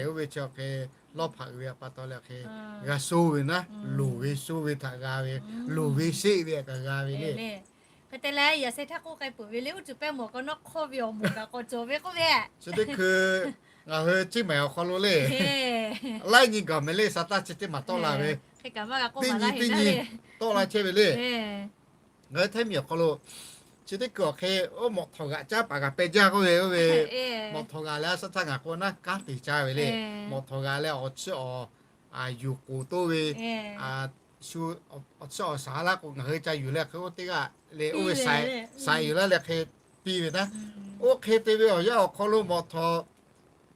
oˇ ve chi awˬ hk'e lawˇ hpaꞈ uiˍ ve pa taw leh hk'e, g'a suh ve naˉ, loˍ ve suh ve htaꞈ g'a ve, loˍ ve sheˆ ve kaꞈ g'a ve le. Hk'e te leh yaꞈ sheh htaˇ k'oˆ k'ai peuˬ ve le, uˉ cuˬ pehˇ mawˬ k'awꞈ nawˉ hk'awˇ ve awˬ moˍ kaꞈ k'awꞈ cawˬ ve k'oˆ ve. Chi teˇ hkui ngaˬ hui Ceˇ mehˍ awˬ hk'aw lo le, laiˉ nyi gaˬ mehˍ le, sa taˇ chi teˇ maˬ tawˆ la ve, teˇ nyi teˇ nyi tawˆ la chehˇ ve le. Ngaˬ hui Htaiˇ miˬ awˬ hk'aw lo chi teˇ hkui awˬ hk'e, oˇ mawꞈ htawꞈ g'aꞈ caˉ paˍ g'aꞈ peh jaˇ k'oˆ ve, oˇ ve mawꞈ htawꞈ g'aꞈ leh a shaˉ htaˇ ngaˬ k'o naˉ kanˉ te caˇ ve le. Mawꞈ htawꞈ g'aꞈ leh awˬ chiˇ awˬ yuˬ k'oˍ toˇ ve, shu awˬ chiˇ awˬ shaˍ laˇ k'o ngaˬ hui ca yuˬ leh hk'e oˇ teˇ g'aˇ le, oˇ ve saiˍ yuˬ laˇ leh hk'e piˇ ve naˉ. Oˇ hk'e te ve awˬ yanˇ awˬ hk'aw lo mawꞈ htawꞈ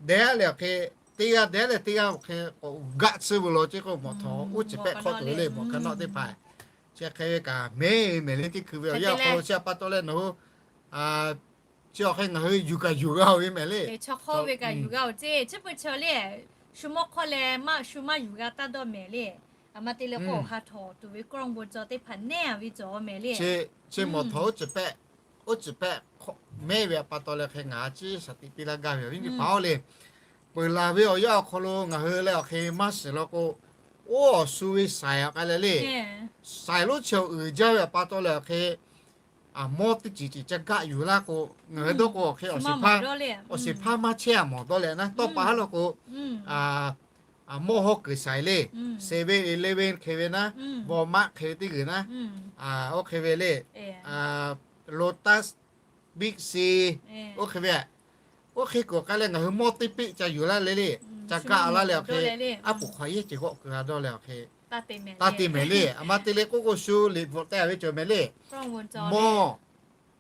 dehꞈ leh awˬ hk'e, teˇ g'aˇ dehꞈ leh teˇ g'aˇ awˬ hk'e k'awꞈ g'aˆ tsuhˇ ve law ceˇ k'o, mawꞈ htawꞈ uˉ ceˬ pehˆ hk'awˇ tuˬ ve le, mawꞈ hk'aˇ nawˆ teˇ hpaˍ. Chi hk'e ve kaꞈ mehˍ mehˍ le teˇ hkui ve awˬ yanˇ awˬ hk'aw lo chi pa taw leh nawˬ hui chi awˬ hk'e ngaˬ hui yuˬ kaꞈ yuˬ g'a ve mehˍ le. Chaw hk'awˇ ve kaꞈ yuˬ g'a-oˬ ceˇ, chi beuꞈ chaw le, shu mawˇ hk'awˇ leh maˇ shu maˇ yuˬ g'a taˇ dawˇ mehˍ le. Aˬ ma te leh k'o awˬ ha htawꞈ tuˬ ve กล้องวงจร teˇ hpaˍ nehˉ ve cawˬ mehˍ le. Chi mawꞈ htawꞈ oˇ ceˬ pehˆ, oˇ ceˬ pehˆ mehˍ ve pa taw leh hk'e ngaˬ chi shaˍ tiꞈ piˇ laˇ gaˇ ve awˬ viˉ nyi paˍ-oˬ le. Peuˬ laˬ ve awˬ yanˇ awˬ hk'aw lo ngaˬ hui leh awˬ hk'e maˇ shiˍ law k'o, oˇ awˬ shu ve saiˍ awˬ k'ai leh le, saiˍ lonˉ chi awˬ uiˍ jaˇ ve pa taw leh awˬ hk'e, mawˇ teˇ ceuˬ ceuˬ ca gaˆ yuˬ laˇ k'o, ngaˬ hui dawˇ k'o awˬ hk'e awˬ shiˍ hpaˇ, awˬ shiˍ hpaˇ maˇ chehˇ a mawˬ dawˇ leh naˉ, tawˇ pa haˉ law k'o, mawˇ hawˉ kuiˬ saiˍ le, Seven Eleven hk'e ve naˉ, Walmart hk'e ve teˇ g'uiˬ naˉ, oˇ hk'e ve le, Lotus, Big C, oˇ hk'e ve, oˇ hk'e kuiˬ k'ai leh ngaˬ hui mawˇ teˇ peˆ ca yuˬ laˇ le le, ca gaˆ laˇ leh awˬ hk'e, aˉ poꞈ hk'aw yehˇ ceuˬ g'awˆ kuiˬ a dawˇ leh awˬ hk'e, taˇ te mehˍ le. Aˬ ma te le k'oˆ k'o shu liꞈ bvuhꞈ teh ve cawˬ mehˍ le. Mawˇ,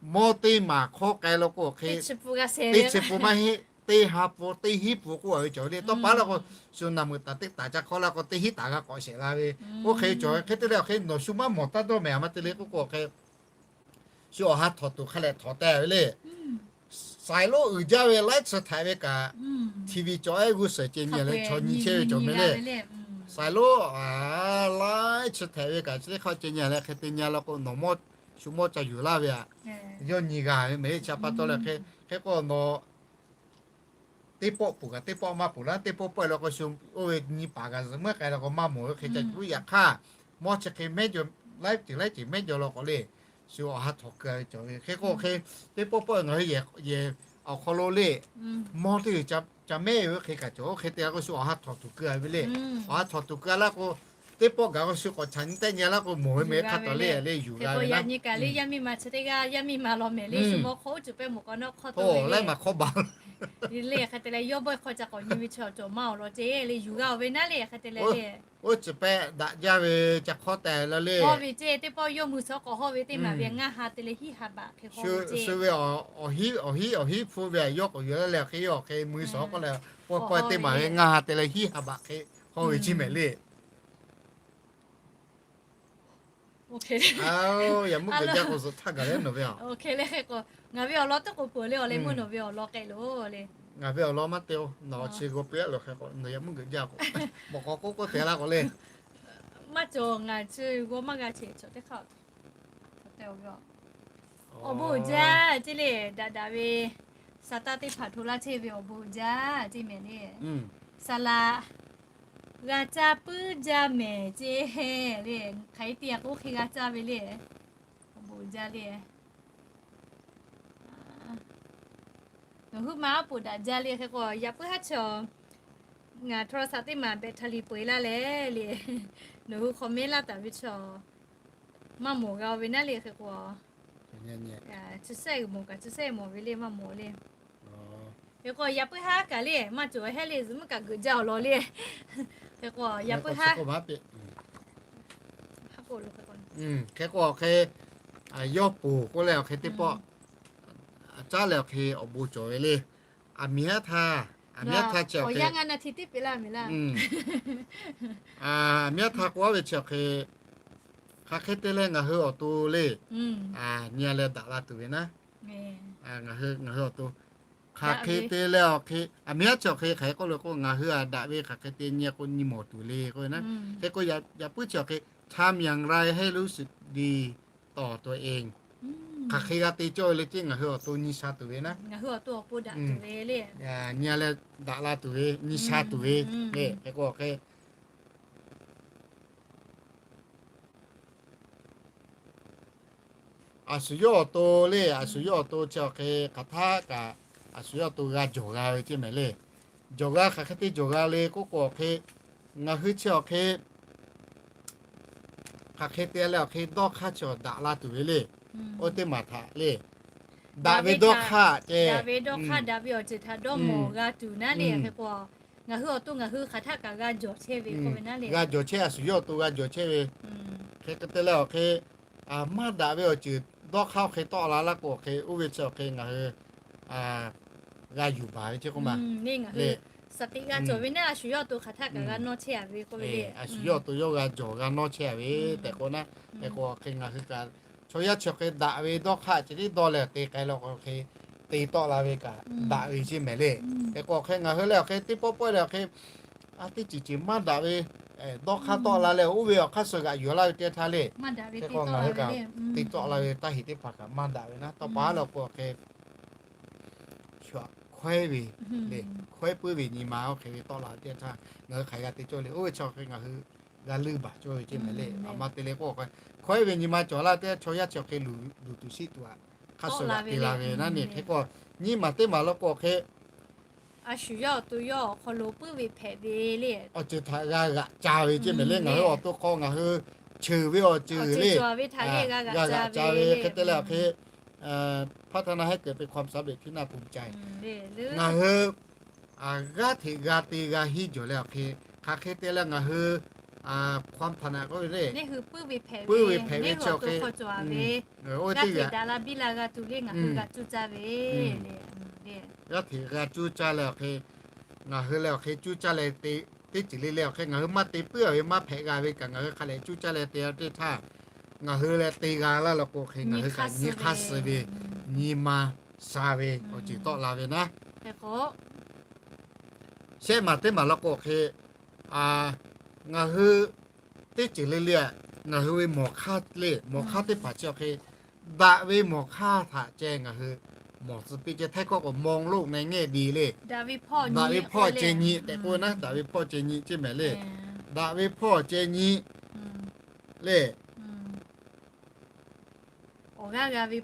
mawˇ teˇ maˬ hk'awˇ k'ai law k'o awˬ hk'e, teˇ chi pun maˇ heˆ, teˇ ha pun teˇ hiˉ pun k'oˆ a ve cawˬ le. Tawˇ pa laˇ k'o, shu naˬ meuꞈ taˍ teˇ taˍ ca hk'awˇ laˇ k'o teˇ hiˉ taˍ g'a k'awꞈ shehˍ la ve, oˇ hk'e cawˬ ve. Hk'e te leh awˬ hk'e nawˬ shu maˇ mawˬ taˇ dawˇ mehˍ. Aˬ ma te le k'oˆ k'o awˬ hk'e, shu awˬ ha htawꞈ tuˬ hk'a lehˬ htawꞈ teh ve le. Saiˍ lonˉ uiˍ jaˇ ve laiˉ chi htaiꞈ ve kaꞈ, TV cawˬ ehˉ g'uˇ suhˍ ceh nyi leh chaw nyi chehˇ ve cawˬ mehˍ le. Saiˍ lonˉ laiˉ chi htaiꞈ ve kaꞈ chi teˇ hk'aˇ ceh nyi leh hk'e te nyi law k'o nawˬ mawˇ shu mawˇ ca yuˬ laˇ ve aꞈ, yawˇ nyi g'a ve mehˍ le. Chi pa taw leh hk'e, hk'e k'o nawˬ teˇ pawˆ peuˬ kaꞈ teˇ pawˆ maˇ peuˬ laˇ, teˇ pawˆ pawˆ e law k'o shu oˇ ve nyi paˍ kaꞈ zuhꞈ meuˉ k'ai law k'o maˇ mawˬ ve hk'e ca tuˉ. Yaꞈ hk'aˇ mawˇ chi hk'e mehˉ jaw, laiˉ ceuˬ laiˉ ceuˬ mehˉ jaw law k'o le, shu awˬ ha htawꞈ keu a ve cawˬ ve. Hk'e k'o hk'e, teˇ pawˆ pawˆ ngaˬ hui yehˬ awˬ hk'aw lo le, mawˇ teˇ g'uiˬ ca mehˉ ve oˇ hk'e kaꞈ cawˬ. Oˇ hk'e te a k'o shu awˬ ha htawꞈ tuˬ keu a ve le. Awˬ ha htawꞈ tuˬ keu a laˇ k'o, teˇ pawˆ gaˬ k'o shu k'awꞈ chaꞈ nyi tehˆ nyi laˇ k'o mawˬ ve mehˍ hk'a tawˍ le le yuˬ g'a ve. Yaꞈ nyi kaꞈ le yaˇ miˇ ma chi teˇ g'aˇ yaˇ miˇ ma law mehˍ le, shu mawˇ hk'aw uˉ cuˬ pehˇ mawˬ k'awꞈ nawˉ hk'awˇ to ve le. Leh hk'e te leh yawˇ bawˆ hk'aw ca k'awꞈ nyi ve chi awˬ cawˬ maˇ awˬ lawn ceˇ le yuˬ g'a-oˬ ve naˉ le. Hk'e te leh le, oˇ ceˬ pehˆ daꞈ jaˇ ve ca hk'awˇ tehꞈ la le. Hawˇ ve ceˇ, teˇ pawˆ yawˇ mui suhˍ k'awꞈ hawˇ ve teˇ maˬ ve ngaˇ ha te leh hiˉ ha baꞈ hk'e hawˇ ve ceˇ. Shu ve awˬ hiˉ awˬ hiˉ hpu ve yawˇ k'awꞈ yuˬ la leh awˬ hk'e yawˇ awˬ hk'e mui suhˍ k'awꞈ hawˇ ve teˇ maˬ ve ngaˇ ha te leh hiˉ ha baꞈ hk'e hawˇ ve ceˇ mehˍ le. Yaꞈ meuˇ g'uiˬ jaˇ k'o zuhꞈ htaˇ gaˬ leh nawˬ ve a. Ngaˬ ve awˬ lawn teˇ k'o peuˬ le, awˬ leh meuˇ nawˬ ve awˬ lawn k'ai loˬ le. Ngaˬ ve awˬ lawn maˇ te-o, nawˬ chi g'aw piˇ-a loˬ hk'e k'o nawˬ yaꞈ meuˇ g'uiˬ jaˇ k'o, mawˬ k'awꞈ k'oˆ k'oˆ te laˇ k'o le. Maˇ cawˬ, ngaˬ chi g'aw maˇ g'a cheꞈ chaw teˇ hk'aˇ. Awˬ bon uiˍ jaˇ ceˇ le, daꞈ daꞈ ve sa taˇ teˇ hpaˍ hto laˇ chehˇ ve awˬ bon uiˍ jaˇ ceˇ mehˍ le. Saˍ laꞈ g'a caˇ puiˉ jaˇ mehˍ ceˇ le. Hk'aˬ hk'e te a k'o oˇ hk'e g'a caˇ ve le. Awˬ bon uiˍ jaˇ le. Nawˬ huiˉ ma aˉ poꞈ daꞈ jaˇ le. Hk'e k'o yaꞈ puiˉ haˉ chaw ngaˬ โทรศัพท์ teˇ maˬ แบตเตอรี่ peu-eˬ laˇ leh le, nawˬ hui hk'awꞈ mehˉ laˇ taˍ ve chaw maˇ mawˬ g'a-o ve naˉ le. Hk'e k'o, chi sehˉ mawˬ kaꞈ chi sehˉ mawˬ ve le, maˇ mawˬ le. Hk'e k'o yaꞈ puiˉ haˉ kaꞈ le maˇ cawˬ hehˉ le, zuhꞈ meuˇ kaꞈ g'uiˬ jaˇ awˬ lawn le. Hk'e k'o yaꞈ puiˉ haˉ, hk'e k'o hk'e, yawˇ ponˬ k'oˆ leh awˬ hk'e teˇ pawˆ caˉ leh awˬ hk'e awˬ bon cawˬ ve le. Aˬ miˍ haˉ htaˇ, aˬ miˍ haˉ htaˇ chi awˬ hk'e, aˬ miˍ haˉ htaˇ k'oˆ ve chi awˬ hk'e, hk'aˬ hk'e te leh ngaˬ hui awˬ to le, nyi a leh daꞈ la tuˬ ve naˉ. Ngaˬ hui, ngaˬ hui awˬ to hk'aˬ hk'e te leh awˬ hk'e, aˬ miˉ aˉ chi awˬ hk'e hk'aˬ hk'e k'oˆ le k'o, ngaˬ hui a daꞈ ve hk'aˬ hk'e te nyi k'o nyi mawˬ tuˬ le k'oˆ ve naˉ. Hk'e k'o, yaꞈ puiˉ chi awˬ hk'e ทำอย่างไรให้รู้สึกดีต่อตัวเอง hk'aˬ hk'e g'a te cawˇ ve le ceˇ, ngaˬ hui awˬ to nyi sha tuˬ ve naˉ. Nyi leh daꞈ la tuˬ ve, nyi sha tuˬ ve le. Hk'e k'o hk'e, a shu yawˇ awˬ to le, a shu yawˇ awˬ to chi awˬ hk'e hk'aˬ htaˆ kaꞈ, a shu yawˇ awˬ to g'a jawˬ g'a ve ceˇ mehˍ le. Jawˬ g'a hk'aˬ hk'e te jawˬ g'a le k'oˆ k'o awˬ hk'e, ngaˬ hui chi awˬ hk'e hk'aˬ hk'e te leh awˬ hk'e dawˇ hk'aˇ chi awˬ daꞈ la tuˬ ve le. Oˇ teˇ maˬ htaꞈ le, daꞈ ve dawˇ hk'aˇ ceh, daꞈ ve dawˇ hk'aˇ daꞈ ve awˬ ceuˬ htaꞈ dawˇ mawˬ g'a tuˬ naˉ le. Hk'e k'o, ngaˬ hui awˬ to ngaˬ hui hk'aˬ htaˆ kaꞈ g'a jawˬ chehˇ ve k'oˆ ve naˉ le. G'a jawˬ chehˇ, a shu yawˇ awˬ to g'a jawˬ chehˇ ve. Hk'e k'o te leh awˬ hk'e, maˇ daꞈ ve awˬ ceuˬ dawˇ hk'aˇ hk'e tawˆ la laˇ k'o awˬ hk'e, oˇ ve chi awˬ hk'e ngaˬ hui g'a yuˬ baˬ ve ceˇ k'oˆ ma le. Saˍ tiꞈ g'a cawˬ ve naˉ, a shu yawˇ awˬ to hk'aˬ htaˆ kaꞈ g'a nawˇ chehˇ a ve k'oˆ ve le. A shu yawˇ awˬ to yawˇ g'a jawˬ g'a nawˇ chehˇ a ve tehꞈ k'o naˉ. Hk'e k'o awˬ hk'e ngaˬ hui kaꞈ chaw yaˇ chi awˬ hk'e daꞈ ve dawˇ hk'aˇ ceh tiˉ dawˇ leh te k'ai la k'o awˬ hk'e, te tawˆ la ve kaꞈ daꞈ ve ceˇ mehˍ le. Hk'e k'o awˬ hk'e ngaˬ hui leh awˬ hk'e teˇ pawˆ pawˆ leh awˬ hk'e, a teˇ ceuˬ ceuˬ maˇ daꞈ ve dawˇ hk'aˇ tawˆ la leh oˇ ve awˬ hk'aˇ suh g'aꞈ yuˬ laˇ ve teˇ htaˇ le. Hk'e k'o ngaˬ hui kaꞈ te tawˆ la ve taˇ heˍ teˇ hpaˍ kaꞈ maˇ daꞈ ve naˉ. Tawˇ pa leh k'o awˬ hk'e, shu hkawehˉ ve le, hkawehˉ puiˉ ve nyi ma oˇ hk'e ve tawˆ la ve teˇ htaˇ ngaˬ hui hk'aˬ g'a te cawˇ le. Oˇ ve chi awˬ hk'e ngaˬ hui g'a leuˇ baˬ cawˇ ve ceˇ mehˍ le. Aˬ ma te le k'o, hkawehˉ ve nyi ma cawˬ laˇ tehꞈ chaw yaˇ chi awˬ hk'e luˬ tuˬ shiˆ tuˬ aꞈ hk'aˇ suh g'aꞈ te la ve naˉ ne. Hk'e k'o, nyiˇ maˬ teˇ maˬ law k'o awˬ hk'e, a shu yawˇ awˬ to yawˇ awˬ hk'aw lo puiˉ ve hpehꞈ ve le, awˬ ceuˬ htaꞈ g'a g'aꞈ ca ve ceˇ mehˍ le. Ngaˬ hui awˬ to hk'aw ngaˬ hui cheuˬ ve awˬ ceuˬ le, g'a g'aꞈ ca ve hk'e te leh awˬ hk'e, hpaˇ htaˇ na hehˉ keu te ความสำเร็จที่น่าภูมิใจ ngaˬ hui g'aˇ hteꞈ g'a te g'a henˇ jawˬ leh awˬ hk'e, hk'aˬ hk'e te leh ngaˬ hui ความถนัด k'oˆ ve le, puiˉ ve hpehꞈ ve chi awˬ hk'e, oˇ teˇ g'aˇ g'aˇ hteꞈ g'a cuˇ caˇ leh awˬ hk'e, ngaˬ hui leh awˬ hk'e cuˇ caˇ leh te, teˇ ceuˬ le le awˬ hk'e ngaˬ hui maˇ te puiˉ a ve maˇ hpehꞈ g'a ve kaꞈ ngaˬ hui hk'a leh cuˇ caˇ leh te teˇ htaˇ, ngaˬ hui leh te g'a laˇ law k'o hk'e ngaˬ hui kaꞈ nyi hk'aˇ suh ve nyi ma sha ve awˬ ceuˬ tawˆ la ve naˉ. Shehˆ maˬ teˇ maˬ law k'o awˬ hk'e, ngaˬ hui teˇ ceuˬ le le, ngaˬ hui ve mawˬ hk'aˇ le, mawˬ hk'aˇ teˇ hpaˍ chi awˬ hk'e, daꞈ ve mawˬ hk'aˇ htaꞈ ceh ngaˬ hui mawˬ tcuh piˇ ceh. Htaiˇ hkawˇ k'o มองโลกในแง่ดี le, daꞈ ve hpawˇ ceh nyi tehꞈ k'oˆ ve naˉ, daꞈ ve hpawˇ ceh nyi ceˇ mehˍ le. Daꞈ ve hpawˇ ceh nyi le, awˬ g'aˇ g'a ve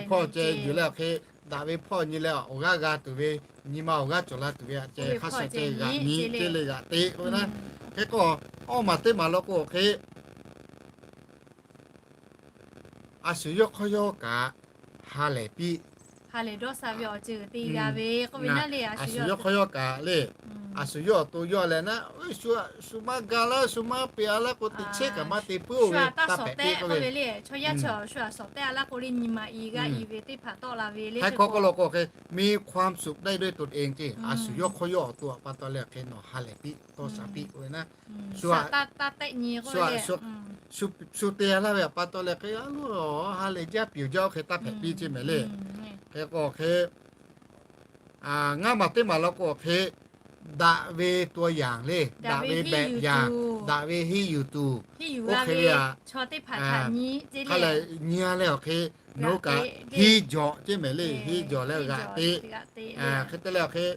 hpawˇ ceh yuˬ leh awˬ hk'e, daꞈ ve hpawˇ nyi leh awˬ g'aˇ g'a tuˬ ve, nyi ma awˬ g'aˇ cawˬ la tuˬ ve a ceh hk'aˇ suh ceh g'aꞈ nyi ceˇ le g'aꞈ te k'oˆ ve naˉ. Hk'e k'o, awˇ maˬ teˇ maˬ law k'o awˬ hk'e, a shu yawˇ hk'awˇ yawˇ kaꞈ ha lehˬ piˇ, ha lehˬ dawˇ sha ve awˬ ceuˬ te g'a ve k'oˆ ve naˉ le. A shu yawˇ hk'awˇ yawˇ kaꞈ le, a shu yawˇ awˬ to yawˇ leh naˉ, shu maˇ ga laˇ, shu maˇ peꞈ a laˇ k'o teꞈ chehˇ kaꞈ maˇ te puiˉ oˇ ve taˇ hpehꞈ piˇ k'oˆ ve, shu a sawˍ tehˆ a laˇ k'o le nyi ma i g'aˇ i ve teˇ hpaˍ tawˆ la ve le. Htaiˇ hkawˇ k'oˆ law k'o hk'e, มีความสุขได้ด้วยตนเอง ceˇ. A shu yawˇ hk'awˇ yawˇ awˬ to a pa taw leh hk'e nawˬ ha lehˬ piˇ, dawˇ sha piˇ k'oˆ ve naˉ. Shu a, shu te laˇ ve a pa taw leh hk'e a lo ha lehˬ jaˇ piˍ jaˇ oˇ hk'e taˇ hpehꞈ piˇ ceˇ mehˍ le. Hk'e k'o hk'e, ngaˇ maˬ teˇ maˬ law k'o hk'e, daꞈ ve ตัวอย่าง le, daꞈ ve แบบอย่าง, daꞈ ve henˇ yuˬ tuˬ, oˇ hk'e ve a, hk'a lehˬ nyi a leh awˬ hk'e, nawˬ hui kaꞈ henˇ jawˬ ceˇ mehˍ le. Henˇ jawˬ leh g'aꞈ te, hk'e te leh awˬ hk'e,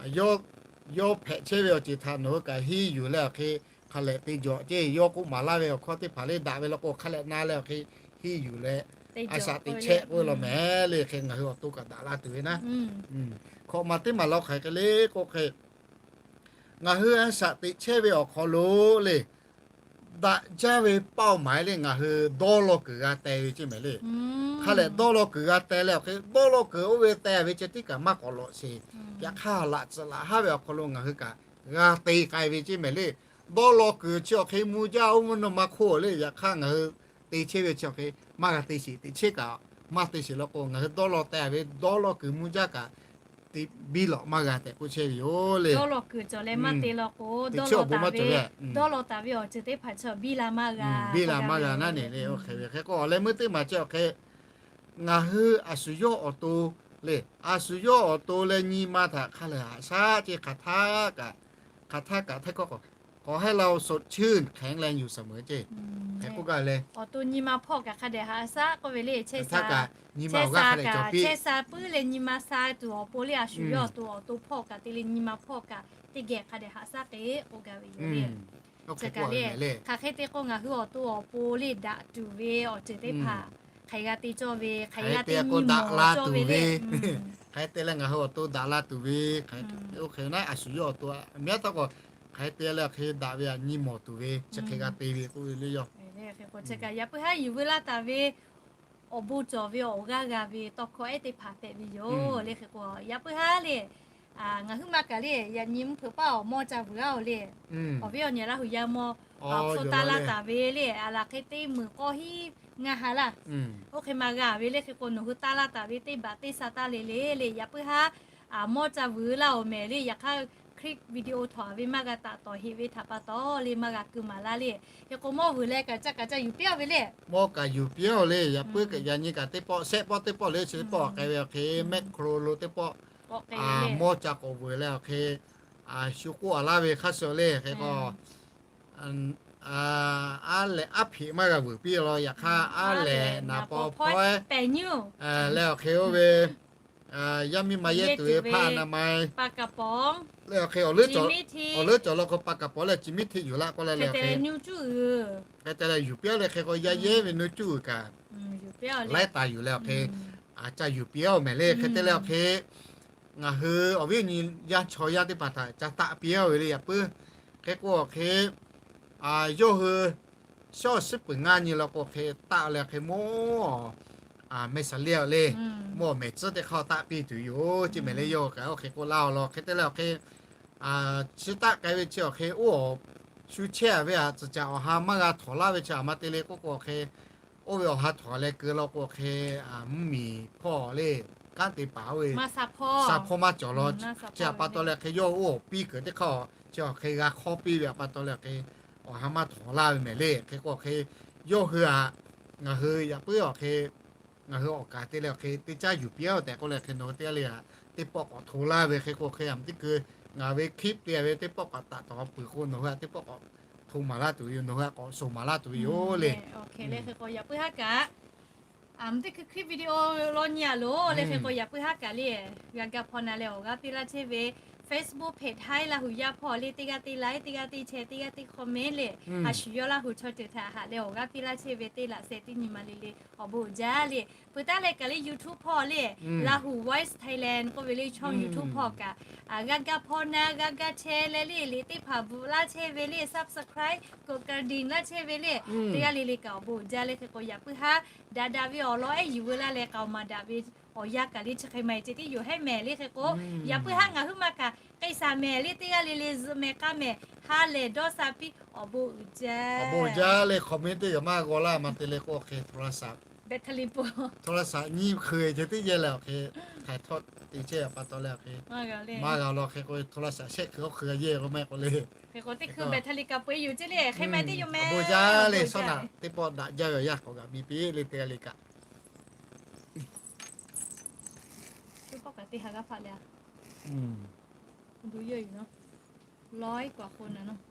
yawˇ hpehꞈ chehˇ ve awˬ ceuˬ htaꞈ nawˬ hui kaꞈ henˇ yuˬ leh awˬ hk'e, hk'a lehˬ te jawˬ ceˇ. Yawˇ k'oˆ maˍ laˇ ve awˬ hkawˇ teˇ hpaˍ le daꞈ ve law k'o hk'a lehˬ na leh awˬ hk'e henˇ yuˬ leh, a shaꞈ teꞈ chehˇ k'oˆ ve law mehˍ le. Hk'e ngaˬ hui awˬ to kaꞈ daꞈ la tuˬ ve naˉ. Hkawꞈ maˬ teˇ maˬ law hk'aˬ hk'e le k'o hk'e, ngaˬ hui a shaꞈ teꞈ chehˇ ve awˬ hk'aw lo le, daꞈ jaˇ ve เป้าหมาย le ngaˬ hui dawˇ law kuiˬ g'a teh ve ceˇ mehˍ le. Hk'a lehˬ dawˇ law kuiˬ g'a teh leh awˬ hk'e dawˇ law kuiˬ oˇ ve teh ve ceh tiˉ kaꞈ maˇ k'awꞈ lawꞈ sheˍ. Yaꞈ hk'aˇ laꞈ tcuhˍ laꞈ haˉ ve awˬ hk'aw lo ngaˬ hui kaꞈ g'a te k'ai ve ceˇ mehˍ le. Dawˇ law kuiˬ chi awˬ hk'e mvuh jaˇ oˇ mvuhˇ naw ma hk'oˆ le. Yaꞈ hk'aˇ ngaˬ hui te chehˇ ve chi awˬ hk'e maˇ g'a te sheˍ, teꞈ chehˇ kaꞈ maˇ te sheˍ law k'o ngaˬ hui dawˇ law teh ve dawˇ law kuiˬ mvuh jaˇ kaꞈ te biˇ lawꞈ maˇ g'a tehꞈ k'oˆ chehˇ ve yoˬ le. Dawˇ law kuiˬ cawˬ leh maˇ te law k'o, dawˇ law taˍ ve, dawˇ law taˍ ve awˬ ceuˬ teˇ hpaˍ chi biˇ la maˇ g'a, biˇ la maˇ g'a naˉ ne le. Oˇ hk'e ve hk'e k'o awˬ leh meuˇ teˇ maˬ chi awˬ hk'e Ngaˬ hui a shu yawˇ awˬ to le, a shu yawˇ awˬ to leh nyi ma htaꞈ hk'a lehˬ haꞈ shaˉ ceˇ. Hk'aˬ htaˇ kaꞈ, hk'aˬ htaˇ kaꞈ htaiˇ hkawˇ k'o, ขอให้เราสดชื่น แข็งแรงอยู่เสมอ ceˇ. Hk'e k'oˆ gaˇ ve le, awˬ to nyi ma hpawˇ kaꞈ hk'a dehꞈ haꞈ shaˉ k'oˆ ve le. Chehˇ sha, chehˇ sha puiˉ leh nyi ma sha tuˬ awˬ pon le, a shu yawˇ awˬ to awˬ to hpawˇ kaꞈ te le nyi ma hpawˇ kaꞈ teˇ geh hk'a dehꞈ haꞈ shaˉ k'e k'oˆ gaˇ ve yoˬ le. Chi kaꞈ le, hk'aˬ hk'e te k'o ngaˬ hui awˬ to awˬ pon le daꞈ tuˬ ve awˬ ceuˬ teˇ hpaˍ hk'aˬ hk'e g'a te cawˇ ve, hk'aˬ hk'e g'a te nyi mawˬ cawˇ ve le. Hk'aˬ hk'e te leh ngaˬ hui awˬ to daꞈ la tuˬ ve, oˇ hk'e naˉ a shu yawˇ awˬ to, miˉ taˇ k'o, hk'aˬ hk'e te leh hk'e daꞈ ve htaꞈ nyi mawˬ tuˬ ve chi hk'e g'a te ve k'oˆ ve le yoˬ. Yaꞈ puiˉ haˉ yuˬ veu laˇ taˍ ve awˬ bon cawˬ ve awˬ g'aˇ g'a ve tawˇ hkawˇ ehˉ teˇ hpaˍ hpehꞈ ve yoˬ le. Hk'e k'o yaꞈ puiˉ haˉ le, ngaˬ huiˉ ma kaꞈ le, yaꞈ nyi mvuhˇ hpeuꞈ paˇ awˬ mawˇ ca vuiˬ aˇ oˬ le. Awˬ viˉ awˬ nyi Laˇ huˍ yaˇ mawˇ hpawˇ taˇ laˇ taˍ ve le, a laˬ hk'e teˇ meunˍ k'awˇ hiˉ ngaˇ ha laˇ. Oˇ hk'e ma g'a ve le. Hk'e k'o nawˬ hui taˇ laˇ taˍ ve teˇ baꞈ teˇ sha taˇ le le le, yaꞈ puiˉ haˉ mawˇ ca vuiˬ laˇ oˬ mehˍ le. Yaꞈ hk'aˇ Clip video htawꞈ a ve maˇ g'a taꞈ tawˍ heꞈ ve htaꞈ pa taw le maˇ g'a keu maˍ laˇ le. Hk'e k'o mawˇ vuiˬ leh kaꞈ ca kaꞈ ca yuˬ piˇ aˇ ve le. Mawˇ kaꞈ yuˬ piˇ aˇ le. Yaꞈ puiˉ kaꞈ yaꞈ nyi kaꞈ teˇ pawˆ shehˆ pawˆ teˇ pawˆ le, chi teˇ pawˆ k'ai ve awˬ hk'e mehˆ hk'aw lo teˇ pawˆ mawˇ ca k'awꞈ vuiˬ leh awˬ hk'e shu k'oˆ a laˇ ve hk'a shuˍ le. Hk'e k'o aˉ lehˬ aˉ hpeꞈ maˇ g'a vuiˬ piˇ law. Yaꞈ hk'aˇ aˉ lehˬ naˍ paw hpawehˇ leh awˬ hk'e oˇ ve yaˇ miˇ ma yehˇ tuˬ ve hpaˇ na ma leh awˬ hk'e awˬ leuˉ cawˬ law k'o pa kaˍ pawˍ leh chi miˉ hteˇ yuˬ laˇ k'oˆ leh le. Hk'e te leh yuˬ piˇ aˇ le. Hk'e k'o yaˇ yehˇ ve nuˇ cuˇ uiˍ kaꞈ laiˉ taˍ yuˬ leh awˬ hk'e ca yuˬ piˇ aˇ oˬ mehˍ le. Hk'e te leh awˬ hk'e ngaˬ hui awˬ viˉ awˬ nyi yaˇ chaw yaˇ teˇ hpaˍ htaꞈ ca taˆ piˇ aˇ ve le. Yaꞈ puiˉ hk'e k'o awˬ hk'e yawˇ hui shawˉ shiˉ peuˬ ngaˇ nyi law k'o hk'e taˆ leh hk'e mawˇ meh saˍ liˇ le, mawˇ mehˍ tcuhˉ teˇ hk'aˇ taˆ piˇ tuˬ yoˬ ceˇ mehˍ le. Yawˇ kaꞈ oˇ hk'e k'oˆ laˇ oˬ law. Hk'e te leh awˬ hk'e chi taˆ k'ai ve chi awˬ hk'e oˇ awˬ shu chehˇ a ve htaꞈ tcuhˍ caꞈ awˬ ha maˇ g'a htawnˍ laˇ ve chi a ma te le k'oˆ k'o awˬ hk'e oˇ ve awˬ ha htawnˍ leh keu law k'o hk'e mvuhˇmiˬ hpawˇ le kanˉ te paˍ oˇ ve sha hpawˇ maˇ cawˬ law. Chi a pa taw leh hk'e yawˇ oˇ awˬ piˇ kuiˬ teˇ hk'aˇ chi awˬ hk'e g'a hk'awˇ piˇ ve a pa taw leh hk'e awˬ ha maˇ htawnˍ laˇ ve mehˍ le. Hk'e k'o hk'e yawˇ hui htaꞈ ngaˬ hui yaꞈ puiˉ awˬ hk'e ngaˬ hui awˬ kaˍ te leh awˬ hk'e teˇ caˉ yuˬ piˇ aˇ tehꞈ k'oˆ leh hk'e nawˬ hui teˇ g'aˇ le htaꞈ teˇ pawˆ k'awꞈ hto laˇ ve. Hk'e k'o hk'e a ma teˇ keu ngaˬ ve clip te ve teˇ pawˆ k'awꞈ taꞈ tawˍ peuˬ k'o nawˬ hui htaꞈ teˇ pawˆ k'awꞈ hto maˍ laˇ tuˬ ve yoˬ. Nawˬ hui htaꞈ k'awꞈ shoˍ maˍ laˇ tuˬ ve yoˬ le. Hk'e k'o yaꞈ puiˉ haˉ kaꞈ a ma teˇ hkui clip video law nyi a loˬ le. Hk'e k'o yaꞈ puiˉ haˉ kaꞈ le g'a gaˇ hpawˇ na leh awˬ g'aˇ piˇ laˇ chehˇ ve Facebook page Htaiˇ Laˇ huˍ yaˇ hpawˇ le teˇ g'aˇ teˇ like, teˇ g'aˇ teˇ share, teˇ g'aˇ teˇ comment le, a shu yawˇ Laˇ huˍ chaw ceuˬ htaꞈ haꞈ leh awˬ g'aˇ piˇ laˇ chehˇ ve teˇ laꞈ sheh teˇ nyi ma le le awˬ bon uiˍ jaˇ le. Peuˬ taˉ leh kaꞈ le YouTube hpawˇ le Laˇ huˍ Voice Thailand k'oˆ ve le chaw YouTube hpawˇ kaꞈ g'a gaˇ hpawˇ na g'a gaˇ chehˇ leh le liꞈ teˇ hpaˍ bvuhꞈ laˇ chehˇ ve le subscribe กดกระดิ่ง laˇ chehˇ ve le teˇ g'aˇ le le kaꞈ awˬ bon uiˍ jaˇ le. Hk'e k'o yaꞈ puiˉ haˉ daꞈ daꞈ ve awˬ lawn ehˉ yuˬ veu laˇ leh k'aoˍ maˍ daꞈ ve awˬ yanˇ kaꞈ le chi hk'e ma e ceh tiˉ yoˬ hehˉ mehˍ le. Hk'e k'o yaꞈ puiˉ haˉ ngaˬ huiˉ ma kaꞈ k'ai shaˍ mehˍ le teˇ g'aˇ le le zuhꞈ mehˍ k'a mehˍ ha lehˬ dawˇ sha piˇ awˬ bon uiˍ jaˇ. Awˬ bon uiˍ jaˇ le comment teˇ g'aˇ maˇ g'aw laˇ ma te le k'o hk'e โทรศัพท์ battery โปร โทรศัพท์ nyiˇ hkui ceh tiˉ yehˇ leh awˬ hk'e htaiˍ htawˇ te chehˇ a pa taw leh awˬ hk'e maˇ g'a law. Hk'e k'o โทรศัพท์ shehˆ hkui awˬ hk'ui yehˇ k'o mehˍ k'o le. Hk'e k'o teˇ hkui battery กลับ peuˬ e yuˬ ceh le hk'e ma tiˉ yoˬ mehˍ. Awˬ bon jaˇ le sawˉ naꞈ teˇ pawˆ daꞈ jaˇ ve awˬ yanˇ k'awꞈ g'aꞈ miˇ piˇ le teˇ g'aˇ le kaꞈ. Teˇ pawˆ kaꞈ teˇ ha g'aˇ hpaꞈ le a. Lawˉ iˉ kaꞈ k'o na na.